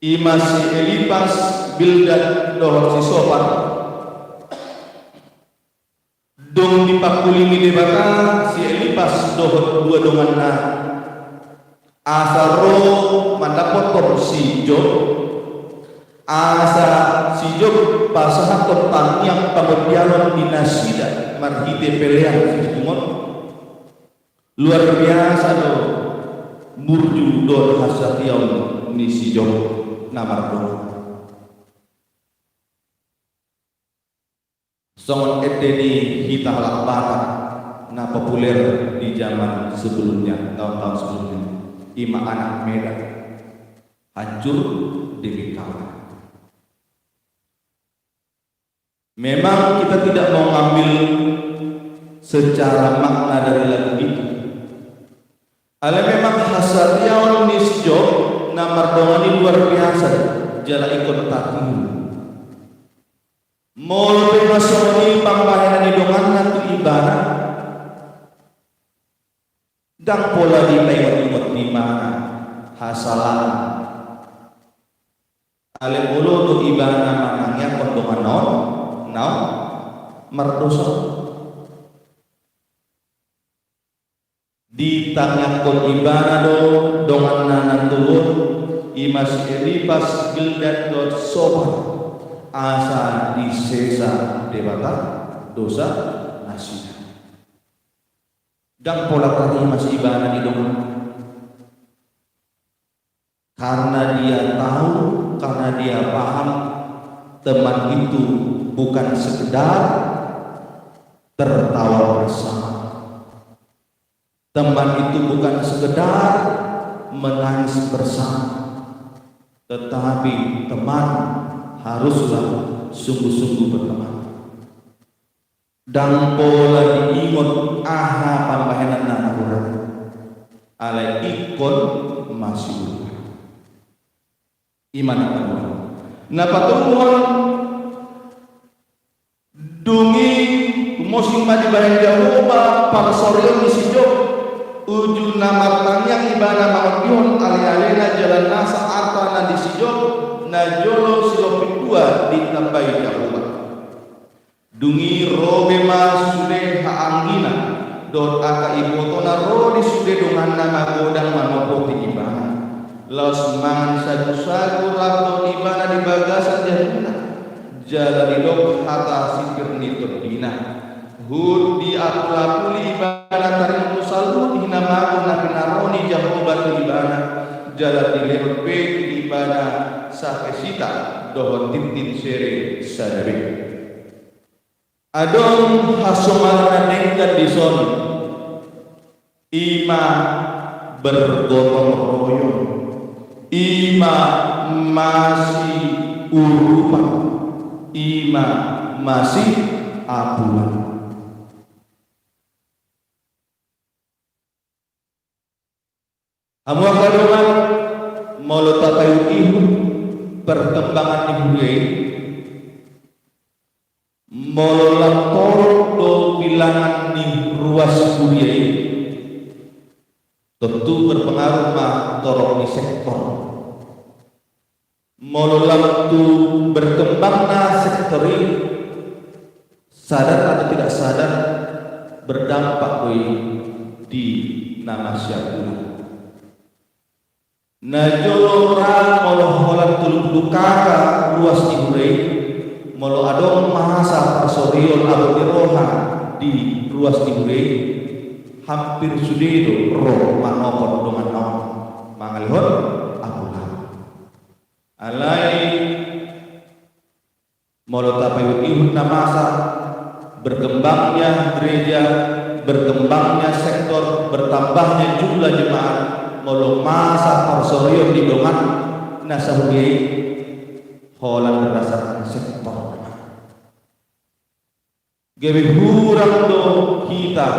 i ma si Elipas, Bildad dohot si Sofar. Dung dipangkulingi Debata si Elipas dohot dua donganna, asa ro mandapothon si Job, asa si Job pasahathon tangiang pangondianon di nasida marhite pelean situtungon. Luar biasa do burju dohot hasatiaon ni si Job na mardongan. Songon ende ni hita halak Batak na populer di zaman sebelumnya, tahun-tahun sebelumnya, i ma anak Medan, hancur dengke kawan. Memang kita tidak mau ngambil secara makna dari lagu itu. Alai memang hasatiaon ni si Job na mardongan i luar biasa, jala ingkon tatiru. Molo pe na songon i pambahenan ni donganna tu ibana, ndang pola dipaingot-ingot ibana hasalaanna. Alai olo do ibana manangiangkon donganna on na mardosa. Ditangiangkon ibana do donganna na tolu on, i ma si Elipas, Bildad dohot Sofar, asa disesa Debata dosa nasida. Ndang pola tarima si ibana di donganna. Karena dia tahu, karena dia paham, teman itu bukan sekedar tertawa bersama. Teman itu bukan sekedar menangis bersama. Tetapi teman haruslah sungguh-sungguh berteman. Ndang pola diingot aha pambahenanna na hurang. Alai ingkon masiurupan. I ma na paduahon. Na patoluhon, dung i tumosing ma dibahen Jahowa parsorion ni si Job, uju na martangiang ibana mangondihon alealena jala nasa arta na di si Job, na jolo silompit dua ditambai Jahowa. Dung i ro be ma sude haanggina dohot angka ibotona ro di sude donganna magodang manopoti ibana. Laos mangan sagusagu rap dohot ibana di bagasan jatuna. Jala didok hata sipir ni tondina. Huhut diapulapuli ibana taringot tu saluhut hinamago na pinaroni Jahowa tu ibana. Jala dilehon be tu ibana sahesita dohot tintin sere sada be. Adong hasomalan na denggan dison, i ma bergotong royong, i ma masiurupan, i ma masiapulan. Hamu angka dongan, molo tapaihutihut perkembangan ni huria i, molo lam torop do bilangan ni ruas huria i, tontu berpengaruh ma torop ni sektor. Molo lam tu berkembangna sektor i, sadar atau tidak sadar, berdampak do i di na masiapulan. Na jolo ra molo holan tolu pulu K K ruas ni huria i, molo adong masa parsorion abot ni roha di ruas ni huria i, hampir sude do ro manopot donganna on mangalehon apulan. Alai molo tapaihutihut na masa berkembangnya gereja, berkembangnya sektor, bertambahnya jumlah jemaat, molo masa parsorion di dongan na sahuria i, holan berdasarkan sektor. Gabe hurang do hita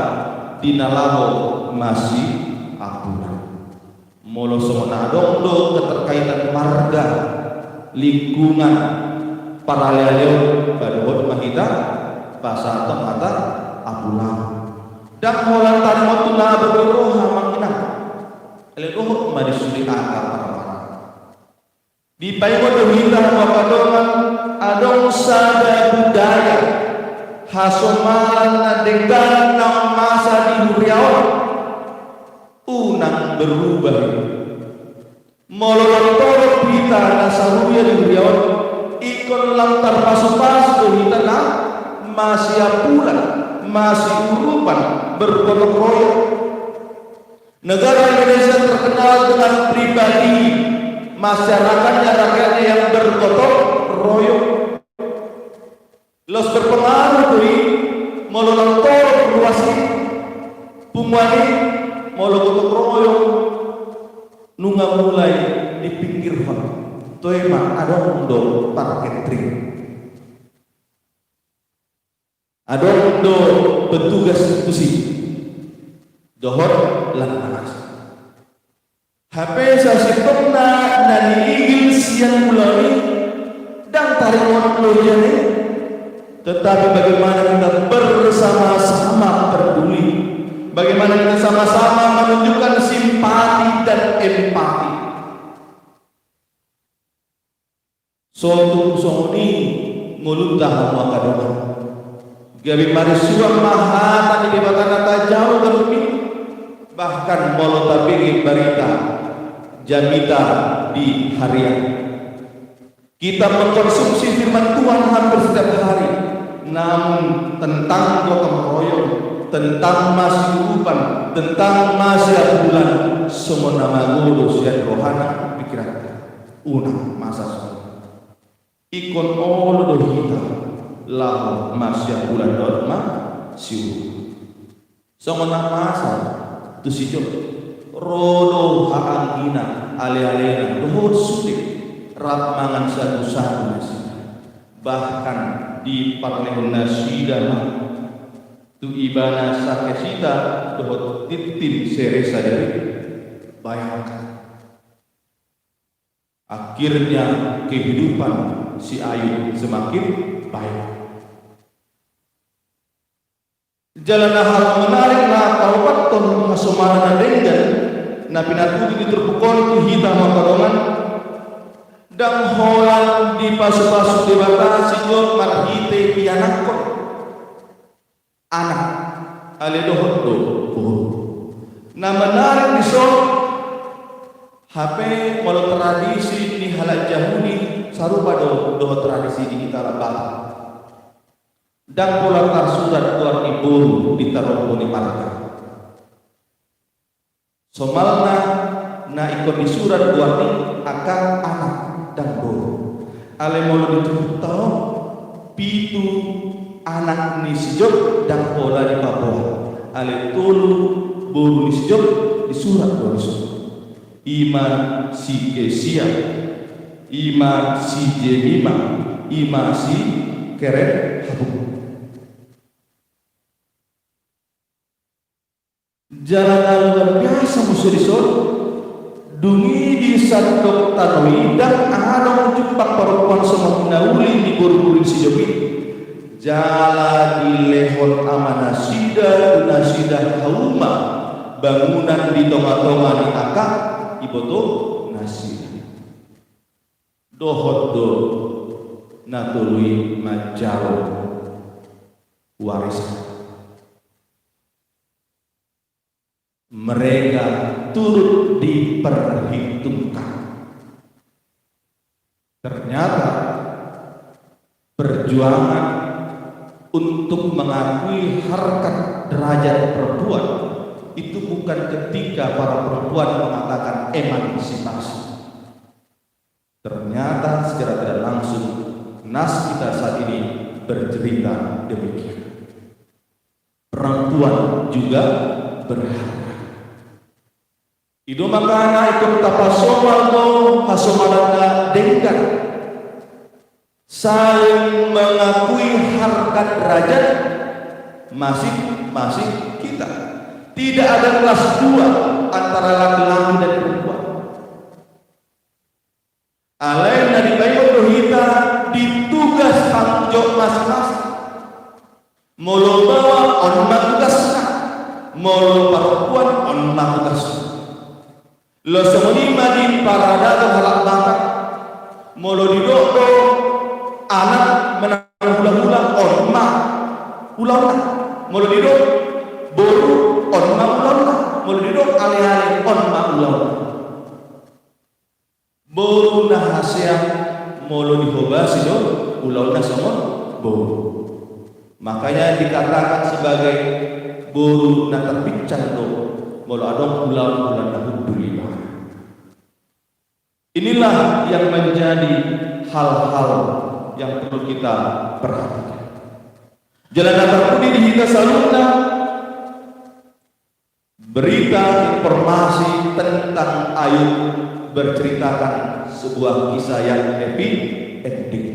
di na laho masiapulan. Molo songon adong do keterkaitan marga, lingkungan, paralealeon, ba dohot ma hita pasahathon hata apulan. Ndang holan taringot tu na abot ni roha, amang inang. Alai dohot ma di sude angka parmarga. Dipaingot do hita, hamu angka dongan, adong sada budaya hasomalan na denggan naung masa di huria on. Unang berubah. Molo lam torop hita na sahuria di huria on, ingkon lam tarpasupasu do hita na masiapulan, masiurupan, bergotong royong. Negara Indonesia terkenal dengan pribadi masyarakatnya, rakyatnya yang bergotong royong. Laos berpengaruh do i, molo lam torop ruas i, punguan i, molo gotong royong nunga mulai dipinggirhon, toe ma adong do parkentring. Adong do petugas tusi dohot langkanas. Hape sasintongna na niigil sian ulaon i ndang taringot loja ni, tetapi bagaimana kita bersama-sama peduli, bagaimana kita sama-sama menunjukkan simpati dan empati. Songon i songon i ngolunta, hamu angka dongan. Gabe marisuang ma hata ni Debata na tajalo ganup i. Bahkan molo tabege barita jamita di harian, kita mengkonsumsi firman Tuhan hampir setiap hari. Namun tentang gotong royong, tentang masiurupan, tentang masiapulan, songon na mago do sian rohana, pikiranta. Unang masa songon i. Ingkon olo do hita laho masiapulan dohot masiurupan. Songon na masa tu si Job, ro do haanggina, alealena dohot sude, rap mangan sagusagu nasida. Bahkan diparlehon nasida ma tu ibana sahesita dohot tintin sere sada be. Bayangkan. Akhirnya kehidupan si Ayub semakin baik. Jala na hal menarik na taopathon hasomalan na denggan na pinatudu di turpuk on tu hita, hamu angka dongan, ndang holan dipasupasu Debata si Job marhite ianakhon anak, alai dohot do boru. Na menarik dison, hape molo tradisi ni halak Jahudi sarupa do dohot tradisi di hita halak Batak. Ndang pola tarsurat goar ni boru di tarombo ni marga. Somalna na ingkon disurat goar ni angka anak, ndang boru. Alai molo di turpukta on, pitu anak ni si Job ndang pola dipaboa. Alai tolu boru ni si Job disurat do dison. Ima si Kesia, ima si Jemima, ima si Keren-Hapuk. Jala na luar biasa muse dison, dung i di sandok tano i ndang adong jumpang parompuan songon na uli ni boruboru ni si Job i. Jala dilehon ama nasida tu nasida hauma bangunan di tongatonga ni angka iboto nasida. Dohot do na tolu i manjalo warisan. Mereka turut diperhitungkan. Ternyata perjuangan untuk mengakui harkat derajat perempuan itu bukan ketika para perempuan mengatakan emansipasi. Ternyata secara tidak langsung nas kita saat ini bercerita demikian. Perempuan juga berharga. I do makana ingkon tapasomal do hasomalan na denggan, saling mengakui harkat derajat masing-masing kita. Tidak ada kelas dua antara laki-laki dan perempuan. Alai na dipaingot do hita di tugas tanggung jawab masing-masing. Molo baoa, on ma tugasna. Molo parompuan, on ma tugasna. Laos songon i ma di paradaton halak Batak. Molo didok do anak manang hulahula, on ma ulaonna. Molo didok boru, on ma ulaonna. Molo didok aleale, on ma ulaonna. Boru na hasea molo dihobasi do ulaonna songon boru. Makanya dikatakan sebagai boru na terpincang do molo adong ulaon-ulaon na hundul ibana. Inilah yang menjadi hal-hal yang perlu kita perhatikan. Jala na tarpudi di hita saluhutna, berita informasi tentang Ayub berceritakan sebuah kisah yang happy ending.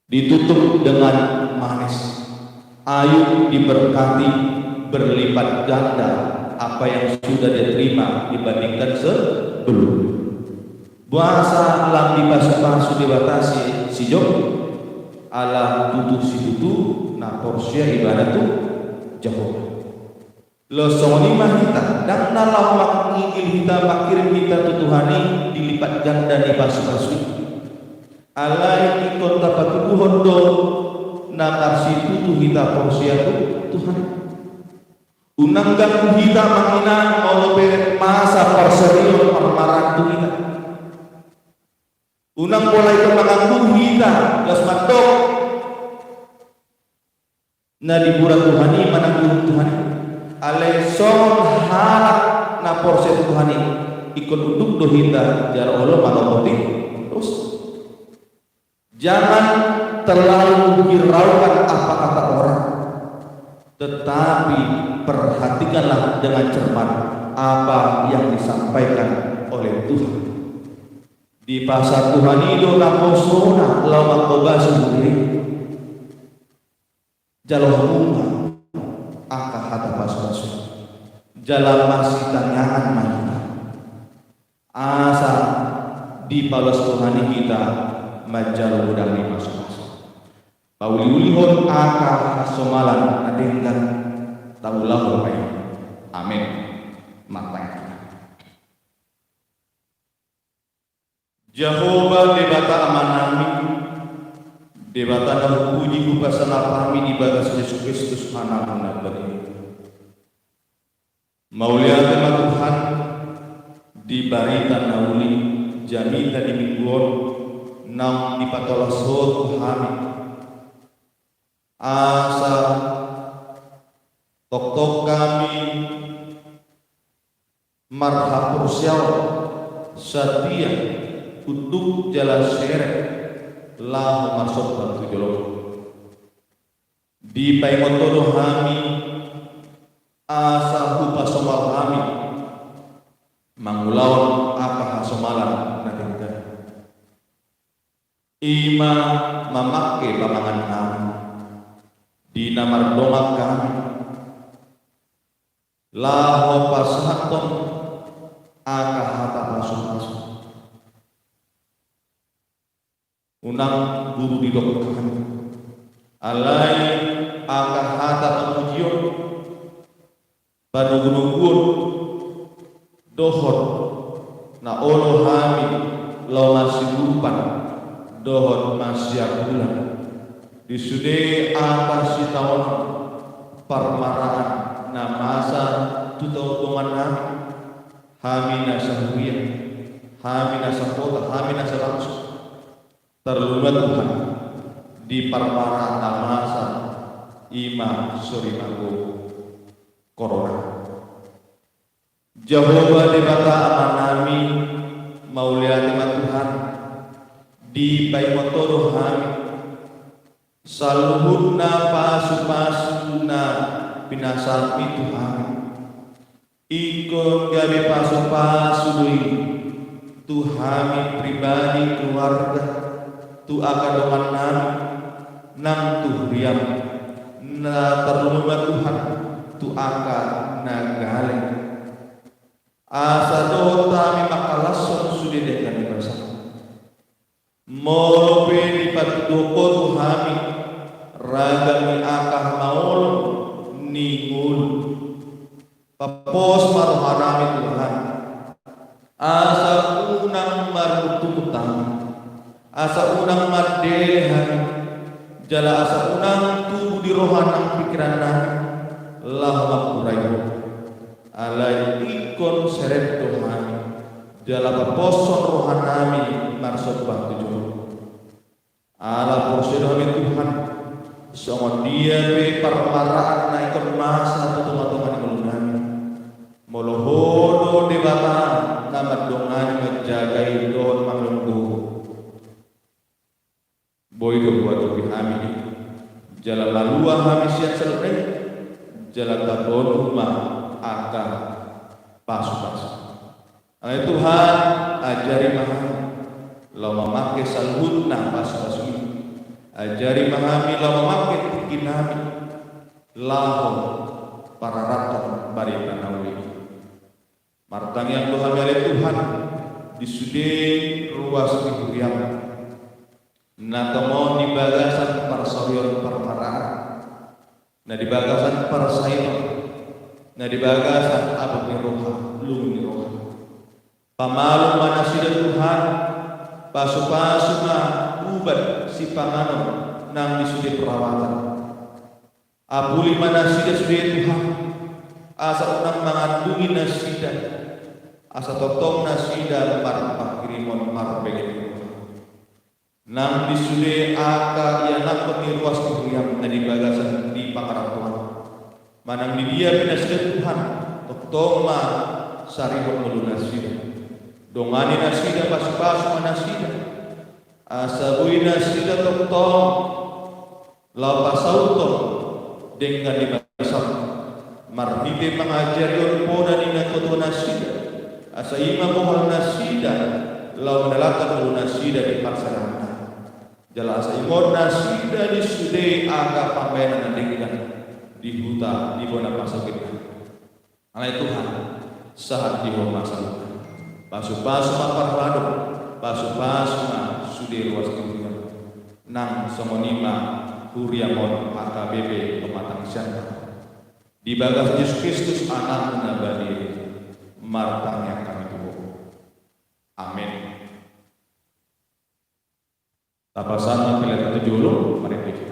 Ditutup dengan manis. Ayub diberkati berlipat ganda apa yang sudah dia terima dibandingkan sebelumnya. Boasa lam dipasupasu Debata si, si Job? Ala tutu situtu na porsea ibana tu Jahowa. Laos songon i ma hita, ndang na laho mangigil hita, mangkirim hita tu Tuhan i dilipat ganda ni pasupasu i. Alai ingkon tapatuduhon do na marsitutu hita porsea tu Tuhan i. Unang ganggu hita amang inang molo pe masa parserion parmaraan tu hita. Unang pola ingkon mangganggu hita, laos mandok na dibuat Tuhan i manang diuhum Tuhan i. Alai songon halak na porsea tu Tuhan i, ingkon unduk do hita jala olo manopoti dosa. Jangan terlalu hiraukan apa kata orang, tetapi perhatikanlah dengan cermat apa yang disampaikan oleh Tuhan. Dipasahat Tuhan i do naposona laho manghobasi huria i. Jalo hamu ma angka hata pasupasu. Jala masitangiangan ma hita. Asa dipaloas Tuhan i hita manjalo godang ni pasupasu. Pauliulihon angka hasomalan na denggan taulahon ma i. Amen. Martangiang. Jahowa Debata Amanami, Debata na hupuji hupasangap hami di bagas Jesus Kristus Anakmu na tongtong i. Mauliate ma Tuhan, di barita na uli jamita di minggu on naung dipatolas Ho tu hami. Asa tongtong hami marhaporseaon, satia, unduk jala serep laho marsomba tu jolom. Dipaingot Ho do hami asa hupasomal hami mangulahon angka hasomalan na denggan. I ma mamangke pamangan hami di na mardongan hami, laho pasahathon angka hata pasupasu. Unang guru didok hami, alai angka hata pamujion, panogunoguon, dohot na olo hami laho masiurupan dohot masianggulan di sude angka sitaonon parmaraan na masa tu dongan nami, hami na sahuria, hami na sahota, hami na sabangso. Tarlumobi Tuhan di parmaraan na masa, i ma sorimago corona. Jahowa Debata Amanami, mauliate ma Tuhan, dipaingot Ho do hami saluhutna pasupasu na pinasahatMi tu hami. Ingkon gabe pasupasu do i tu hami pribadi, keluarga, tu angka dongan nami nang tu huriaM, na tarlumobi ma Tuhan tu angka na gale. Asa dohot hami mangkalashon sude denggan ni basaM. Molo pe dipatuduhon Ho tu hami ragam ni angka hamaolon ni ngolu, papos ma rohanami Tuhan, asa unang marmutumut hami, asa unang mandele hami, jala asa unang tubu di roha nang pingkiran nami laho manghurai Ho. Alai ingkon serep do hami jala paposhon rohanami marsomba tu jolom. Ala porsea do hami Tuhan, songon dia pe parmaraan na ingkon masa tu tongatonga ni ngolunami, molo Ho do Debata na mandongani, manjagai dohot mangalehon gogo. Boi do Ho adopi hami, jala malua hami sian saluhutna i, jala tabo ma angka pasupasu. Alai Tuhan, ajari ma hami laho mamangke saluhutna pasupasu i. Ajari ma hami laho mamangke tingkinami laho pararathon barita na uli. Martangiang do hami ale Tuhan, di sude ruas ni huriaM, na tongon di bagasan parsaulian parmaraan, na di bagasan parsahiton, na di bagasan abot ni roha, lungun ni roha. Pamalum ma nasida Tuhan, pasupasu ma ubat sipanganon nang di sude perawatan. Apuli ma nasida sude Tuhan, asa unang mangandungi nasida, asa tongtong nasida marpanghirimon marbege ni roha. Nang di sude angka ianakhon ni ruas ni huriaM na di bagasan di pangarantoan, manang di dia pe nasida Tuhan, tongtong ma sarihon ngolu nasida, dongani nasida, pasupasu ma nasida, asa boi nasida tongtong laho pasauthon denggan ni basaM marhite pangajarion poda ni natuatua nasida, asa i ma bohal nasida laho mandalankan ngolu nasida di parsadaan. Jala asa ingot nasida di sude angka pambahenan na denggan di huta, di bona parsaulian. Alai Tuhan, sahat di Ho ma saluhutna. Pasupasu ma parhalado, pasupasu ma sude ruas ni huria. Nang songon i ma huriam on H K B P Pematang Siantar. Di bagas Jesus Kristus Anakmu na badia, martangiang hami tu Ho. Amen. Tapasahat ma pelean tu jolo, mari kita.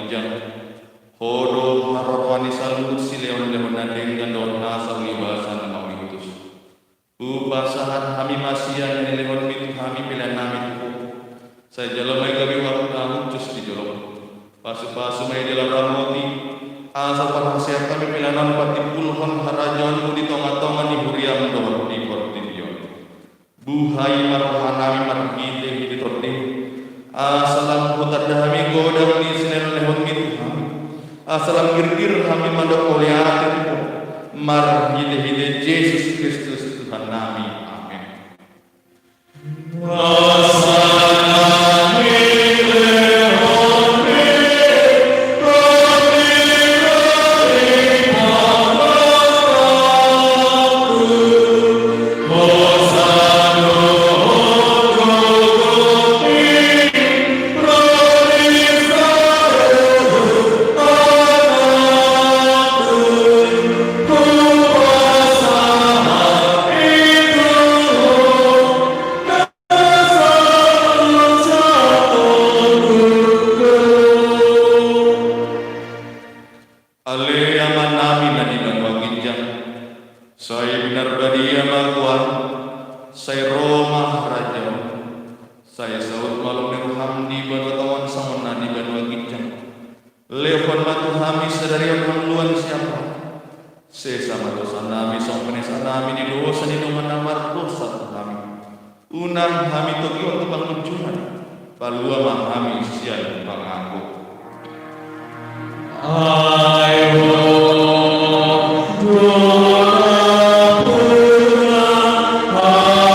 ginjang. Ho do haroroan ni saluhut silehonlehon na denggan dohot nasa ulibasan na mauliutus. Hupasahat hami ma sian na nilehonmi tu hami pelean nami tu Ho. Sai jalo ma i gabe uap na hushus di jolom. Pasupasu ma i jala ramoti, asa parhaseat hami pelean on patimbulhon harajaonmu di tongatonga ni huriam dohot di portibi on. Buhai ma roha nami marhitehite Tondim, asa lam hutanda hami godang ni silehonlehonmi tu hami, asa lam girgir hami mandok mauliate tu Ho, marhitehite Jesus Kristus Tuhan nami. Amen. Ale Amanami na di banua ginjang, sai pinarbadia ma goarmu, sai ro ma harajaonmu, sai saut ma lomo ni roham di banua tonga on songon na di banua ginjang. Lehon ma tu hami sadari on hangoluan siapari. Sesa ma dosanami songon panesanami di dosa ni dongan na mardosa tu hami. Unang hami togihon tu pangunjunan. Palua ma hami sian pangago. Ai Ho do nampuna harajaon.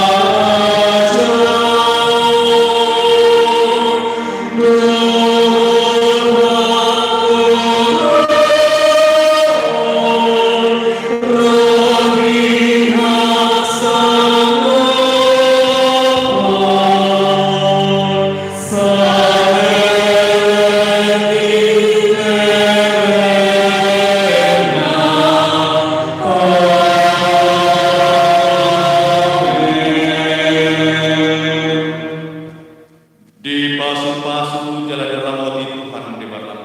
Dipasupasu jala diramoti Tuhan Debata.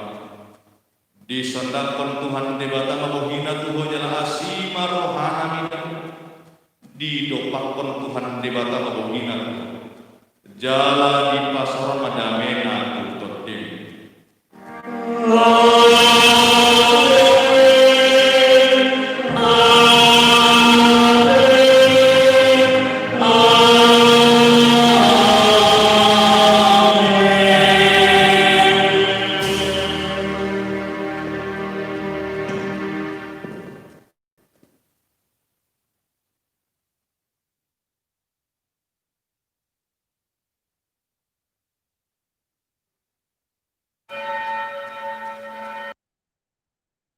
Disondangkon Tuhan Debata ma bohina tu ho jala asi ma rohana mida. Didompakkon Tuhan Debata ma bohina tu ho. Jala dipasaor ma damena